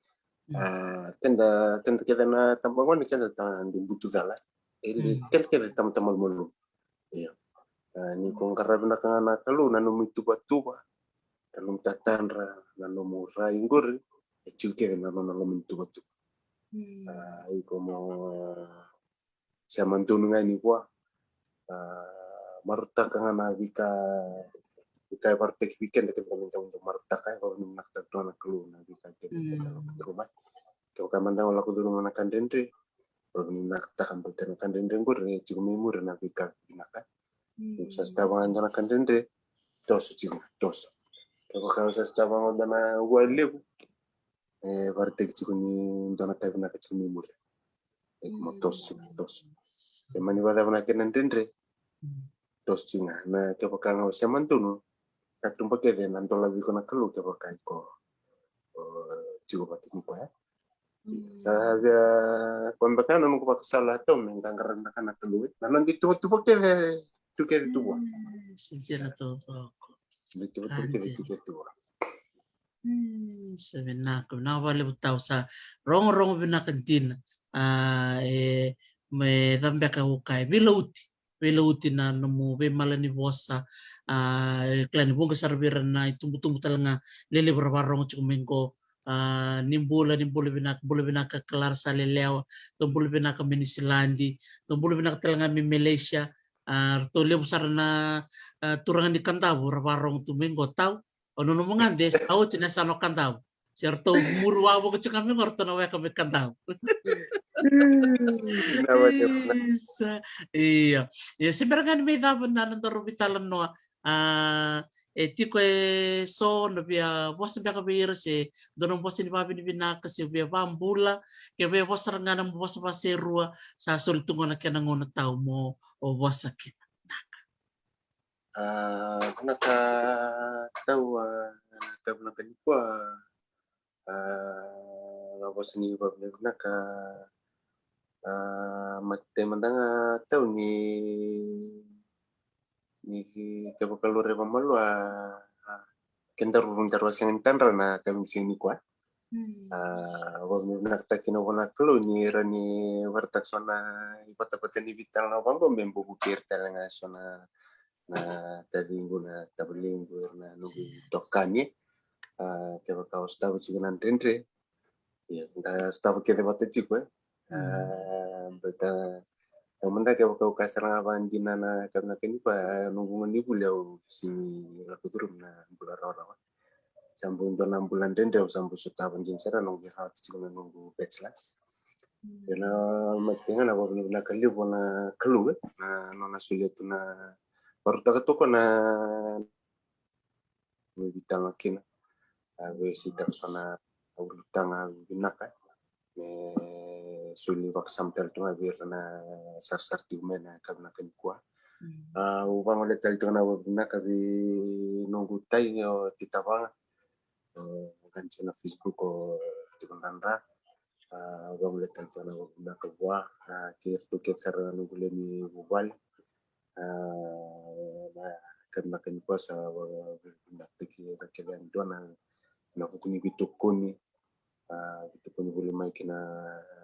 Mm. A, keda, keda kece na tabagone, keda ta dau butu cala. E, keda kece tamata malumalumu. Io. A, ni ko qaravi vinaka ga na Kalou, na nomu ituvatuva, na nomu tatadra, na nomu rai qori, e tiko kece na nona loma ni tuvatuva. Mm. A, iko mo sema donu ga yani vua. A, marautaka ga na veika, veika e vakarautaki vei keda, keda me dau marautaka, e vakavinavinakataka tu ga na Kalou na veika kece, mm, keda lako curuma. Kevaka mada ga o lako curuma na ka dredre, vakavinavinakataka baleta na ka dredre qori e tiko mai muri na veika vinaka. Mm. Ni sa sotava ga dua na ka dredre, toso tiko, toso. Kevaka sa sotava ga dua na vua levu, e vakarautaki tiko ni dua na ka vinaka tiko mai muri. E, mo toso, toso. Ke mani vakacava na kena dredre, mm, toso tiko ga. Na kevaka ga o sema donu, katuba kece na dolavi iko na Kalou kevaka iko, o, tiko vata kei koya. Mm. Sa via, koya beka na noqu vakasala tau me qaqara vinaka na Kalou, e. Na noda ituvatuva kece tu kece tu vua. Mm, sinzira taucoko. Na ituvatuva kece tu kece tu vua. Mm, sa vinaka, vinaka vakalevu tau, sa rogorogo vinaka dina. A, e, me cava beka au kaya, veilauti. Veilauti na nomu veimala ni vosa. A, e kila ni vuqa sara vei ira na itubutubu tale ga lelevu ra varogo tiko mai qo. A, ni bula, ni bula vinaka, bula vinaka Clara Salelewa, tou bula vinaka mai Niusiladi, tou bula vinaka tale ga mai Malaysia. A, ratou levu sara na, a, turaga ni Kadavu ra varogo tu mai qo tau. O nonomu gade sa oti na yasana o Kadavu. Se ratou muri wavoki tiko ga mai qo, ratou na weka mai Kadavu. Isa. Ia. Ia, se bera ga ni mai cava na nodaru veitalanoa. A, e tiko eso na via vosa beka vei ira, se dua na vosa ni vavinavinaka, se via vabula, ke via vosa sara ga na vosa vaserua, sa soli tu qo na kena gauna tau mo o vosa kina. Naka. A, vinaka tau, a, na ka vinaka nikua, a, na vosa ni vavinavinaka, a, matai mada ga tau ni, ni kevaka lo raica malua, a, kedaru, daru a sega ni tadra na ka vinaka nikua. Mm. A, vavinavinakataki na vua na Kalou ni rawa ni vakaraitaka so na ivatavata ni veitalanoa vaqo me bobuki ira tale ga so na, na taciqu, na tavalequ, ira na noqu itokani. A, kevaka o sotava tiko na dredre, ia, da sotava kece vata tiko, e. A, mm, baleta, e, mada kevaka au kaya sara ga vakadina na ka vinaka nikua, e, noqu gauna ni vuli au sega ni lako curuma na bula rawarawa. Sa bau dua na bula dredre au sa bau sotava dina sara, noqu rawata tiko na noqu bachelor. Mm. Ia na matai ga na vavinavinaka levu na Kalou, e, na nona solia tu na, varautaka toka na me veitalanoa kina. A, veisautaka so na ulutaga vinaka me soli vakasama tale tu ga vei ira na sarasara tiko mai na ka vinaka nikua. Mm. A, au vagolea tale tiko na vavinavinaka vei noqu tai o Titavaga. O, gani tiko na Facebook o Tiko Dradra. A, vagolea tale tiko na vavinavinaka vua, a, kei iratou kece sara na noqu lewe ni vuvale. A, na ka vinaka nikua sa vavinavinakataki ira kece yani dua na, na vuku ni veitokoni, a, veitokoni voli mai kina, a,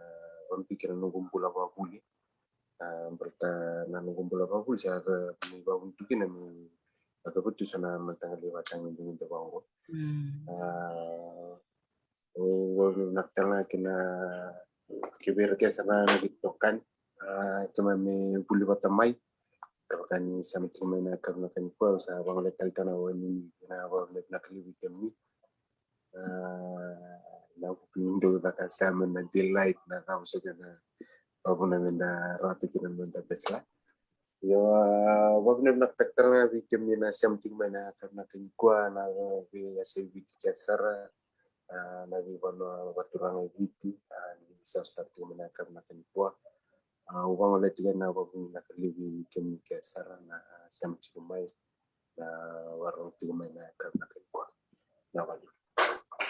vakabibi kina noqu bula vakavuli. A, baleta na noqu bula vakavuli sa yaco mai vakavuli tu kina me yacova tu so na mataqali ivakatagedegede vaqo. Mm. A, au vavinavinaka tale ga kina ki vei ira kece sara na veitokani, a, keimami vuli vata mai. Kevaka ni sema tiko mai na ka vinaka nikua, au sa vagolea tale tiko na vavinavinaka levu vei kemuni. A, na vuku ni dau caka sema, na delight, na cava soti na vakavuna meda rawata kina na noda bachelor. Io, a, vavinavinakataki tale ga vei kemuni na sema tiko mai na ka vinaka nikua, na veiyasai Viti kece sara, a, na veivanua vakaturaga e Viti, a, ni sarasara tiko mai na ka vinaka nikua. A, au vagolea tiko na vavinavinaka levu vei kemuni kece sara na sema tiko mai, na vakarorogo tiko mai na ka vinaka nikua. Na valevu.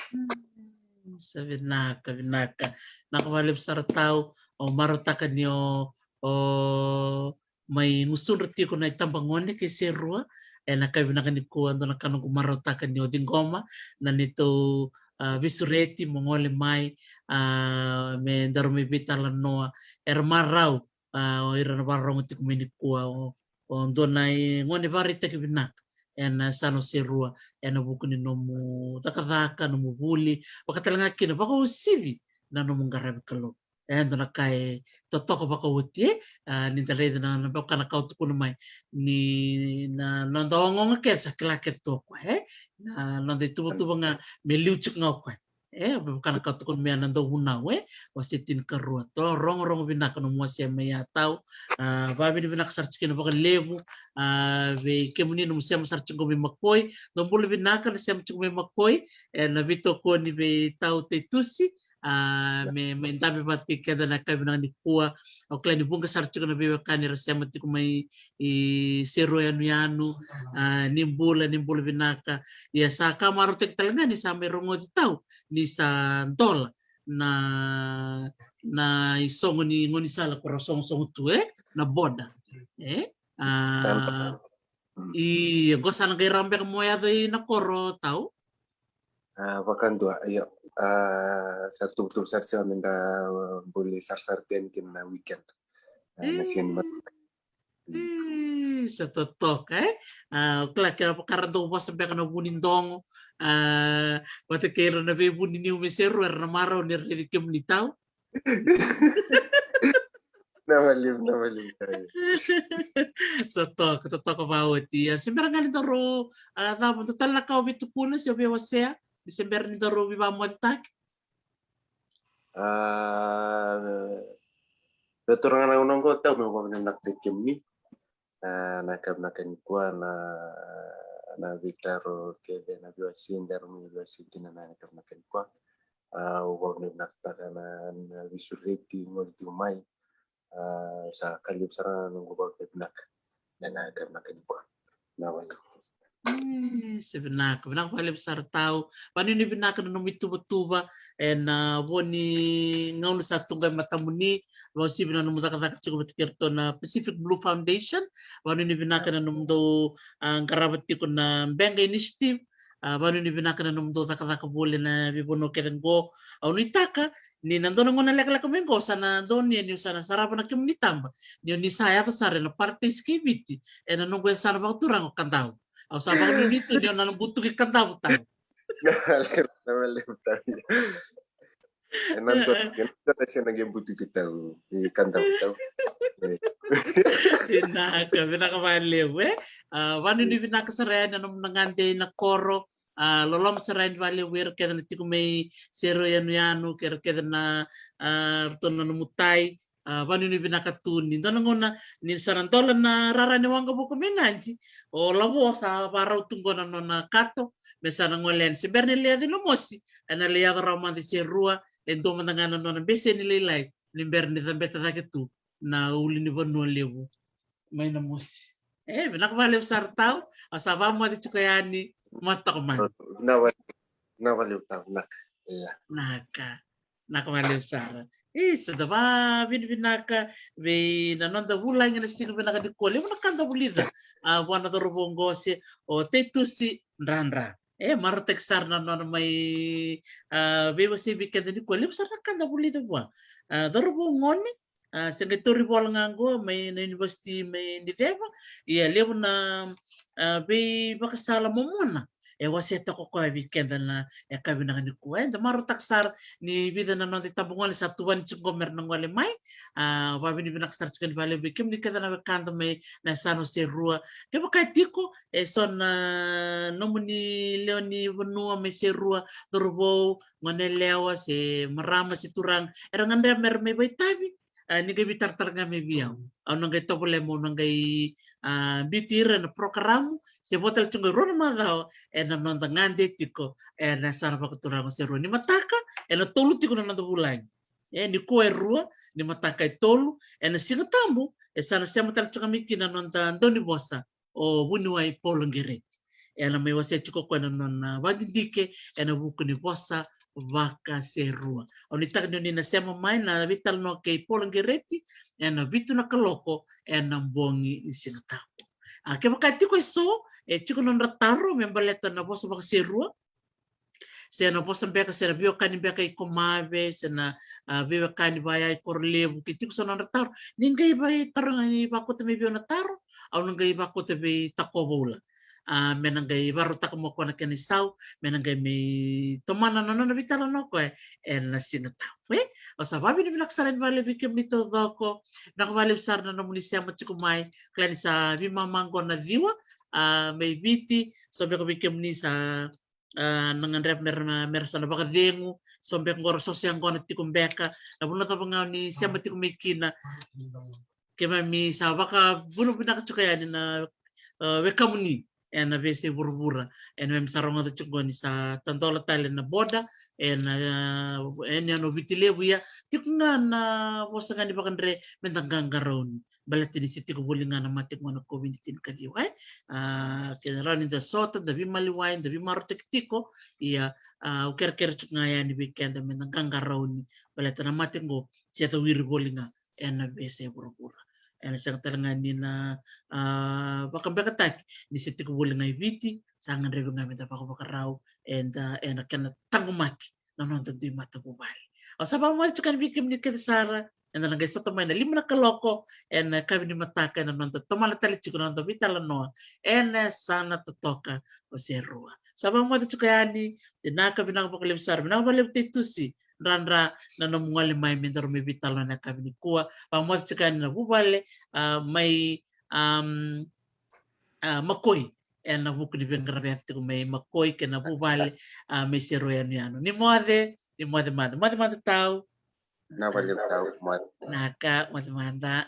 Mm, sa vinaka, vinaka. Vinaka vakalevu sara tau, au marautaka ni o, o mai gusudra tiko na itabagone kei Serua ena yakavi vinaka nikua. Dua na ka noqu marautaka ni o ciqoma na neitou, a, veisureti mo gole mai, a, me daru mai veitalanoa. Era marau, a, o ira na vakarorogo tiko mai nikua, o, o dua na, e, gone vakaraitaki vinaka ena yasana o Serua ena vuku ni nomu cakacaka, nomu vuli, vaka tale ga kina vakauasivi na nomu qaravi Kalou. E dua na ka e totoka vakaoti, e, a, ni da raica na, na vaka na ka o tukuna mai ni na noda ogaoga kece sa kila kece tu o koya, e, na noda ituvatuva ga me liu tiko ga o koya. E, vaka na ka tukuna mai na dauvunau, e, wase tinikarua, to rogorogo vinaka nomu wasea mai ya tau. A, vavinavinaka sara tiko kina vakalevu, a, vei kemuni nomu sema sara tiko mai Makoi, dou bula vinaka na sema tiko mai Makoi, e, na veitokoni vei tau Taitusi, a, me, me dabe vata kei keda na yakavi vinaka nikua. Au kila ni vuqa sara tiko na veiwekani era sema tiko mai i Serua yanuyanu, a, ni bula, ni bula vinaka. Ia sa ka marautaki tale ga ni sa mai rogoci tau ni sa dola na, na isogo ni gaunisala ko ra sogosogo tu, e, na border. E, a, sa, mm, i, qo sa na qai rawa beka mo yaco i na koro tau. A, vakadua, io. A, sa tubutubu sara tiko me da, a, buli sarasara tiko yani kina na weekend. A, na siga ni mataka. Ii, sa totoka, e? A, o kila ke ra vaka ra dau vosa beka na vu ni dogo. A, vata kei ira na veivuniniu mai Serua, era na marau ni ra raici kemuni tau. Na valiu, na valiu, tau. Totoka, totoka vaoti. A, se bera ga ni daru, a, cava, dua tale na ka o via tukuna, se o via wasea, ni se bera ni daru veivakamocitaki. A, dua tale ga na gauna oqo, tau, meu vakavinavinakataki kemuni. A, na yakavi vinaka nikua, na, na veitaro kece, na veiwasei, daru mai veiwasei kina na yakavi vinaka nikua. A, au vakavinavinakataka na, na veisureti, gole tiko mai. A, sa ka levu sara na noqu vakavinavinaka ena yakavi vinaka nikua. Na vatu. E, se vinaka, vinaka vakalevu sara, tau. Vanuinui vinaka na nomu ituvatuva ena vo ni gauna sa tu qo e matamuni, vakauasivi na nomu cakacaka tiko vata kei iratou na Pacific Blue Foundation. Vanuinui vinaka na nomudou, a, qarava tiko na Beqa Initiative. A, vanuinui vinaka na nomudou cakacaka voli ena veivanua kece qo. Au nuitaka ni na dua na gauna lekaleka mai qo sa na donuya niu sa na sarava na kemuni taba, ni o ni sa yaco sara ena Paradise kei Viti ena noqu yasana vakaturaga o Kadavu. Au sa vakanuinui tu ni o na butuki Kadavu, tau. Na vale, na vale, tau. Ena dua, ena dua na sena qai butuki tau i Kadavu, tau. E. Vinaka, vinaka vakalevu, e? A, vanuinui vinaka sara yani na nomuna gade ina koro. A, loloma sara yani vakalevu ira kece na tiko mai Serua yanuyanu, kei ira kece na, a, ratou na nomu tai. A, vanuinui vinaka tu, ni dua na gauna ni sa na dola na rara ni waqavuka mai Nadi, o Lavo sa varau tu qo na nona kato me sa na gole yani. Se bera ni lai yaco i Namosi, ena lai yaco rawa mada i Serua, e dua mada ga na nona beseni lailai ni bera ni cabeta cake tu na ulunivanua levu mai Namosi. E, vinaka vakalevu sara, tau. Au sa vakamoce tiko yani, moce toka mada. Na vale, na vale, tau, vinaka. Ia. Vinaka. Vinaka vakalevu sara. E, sa da vakavinavinaka vei na noda vulagi ena siga vinaka nikua. Levu na ka da vulica, a, vua na cauravou oqo, se o Taitusi Dradra. E, marautaki sara na nona mai, a, veiwasei vei keda nikua. Levu sara na ka da vulica vua. A, cauravou gone, a, se qai tauri vola ga qo mai na university mai Niceva. Ia, levu na, a, veivakasala momona e wasea toka o koya vei keda na yakavi vinaka nikua. E, da marautaka sara ni vica na noda itabagone sa tuvani tiko qo mera na gole mai. A, vakavinavinaka sara tiko yani vakalevu vei kemuni kece na wekada mai na yasana o Serua. Kevaka e tiko eso na nomuni lewe ni vanua mai Serua, cauravou, goneyalewa, se marama, se turaga, era gadreva mera mai vakaitavi, a, ni qai veitaratara ga mai vei au. Au na qai tovolea meu na qai, a, biuti ira ena porokaramu, se vo tale tiko qo e rua na macawa ena noda gade tiko ena yasana vakaturaga o Serua. Ni mataka, ena tolu tiko na noda vulagi. E, nikua e rua, ni mataka e tolu, ena Siga Tabu e sa na sema tale tiko ga mai kina na noda daunivosa, o vuniwai Paula Qereti. Ena mai wasea tiko o koya na nona vakadidike ena vuku ni vosa vakaSerua. Au nuitaka ni o ni na sema mai na veitalanoa kei Paula Qereti ena vitu na kaloko ena bogi ni Siga Tabu. A, kevaka e tiko eso e tiko na nodra taro me baleta na vosa vakaSerua, se na vosa beka, se na veiwekani beka i Komave, se na, a, veiwekani vaya i Korolevu, ke tiko so na nodra taro, ni qai vakaitaroga, ni vakauta mai vei au na taro, au na qai vakauta vei Takova Ula. A, me na qai vakarautaka mai o koya na kena isau, me na qai mai tomana na nona veitalanoa o koya ena Siga Tabu, e? Au sa vakavinavinaka sara yani vakalevu vei kemuni taucoko. Vinaka vakalevu sara na nomuni sema tiko mai. Kila ni sa veimama qo na ciwa, a, mai Viti, so beka vei kemuni sa, a, na gadreva mera, mera sa na vakacegu, so beka qo ra soso yaqona tiko beka. Na vanua cava ga o ni sema tiko mai kina, keimami sa vakavinavinaka tiko yani na, a, wekamuni ena veiyasai vuravura. Ena memi sa rogoca tiko qo ni sa tadola tale na border ena, a, ena yanuyanu o Viti Levu, ia tiko ga na vosa ga ni vakadre me da qaqarauni. Baleta ni se tiko voli ga na mate qo na COVID tinikaciwa, e? A, ke rawa ni da sota, da veimaliwai, da veimarautaki tiko, ia, a, au kerekere tiko ga yani vei keda me da qaqarauni. Baleta na mate qo se cawiri voli ga ena veiyasai vuravura. Ena sega tale ga ni na, a, vakabekataki ni se tiko voli ga i Viti, sa gadrevi ga me da vakavakarau eda, ena kena taqomaki na noda dui matavuvale. Au sa vakamoce tiko yani vei kemuni kece sara, eda na qai sota mai na lima na kaloko ena yakavi ni mataka ena noda tomana tale tiko na noda veitalanoa ena yasana totoka o Serua. Sa vakamoce tiko yani, vinaka, vinaka vakalevu sara, vinaka vakalevu Teitusi Dradra na nomu gole mai me daru mai veitalanoa ena yakavi nikua. Vakamoce tiko yani na vuvale, a, mai, am, a, Makoi, ena vuku ni veiqaravi tiko mai Makoi kei na vuvale, a, mai Serua yanuyanu. Ni moce, ni moce mada, moce mada tau. Na vale tau, moce. Naka, moce mada.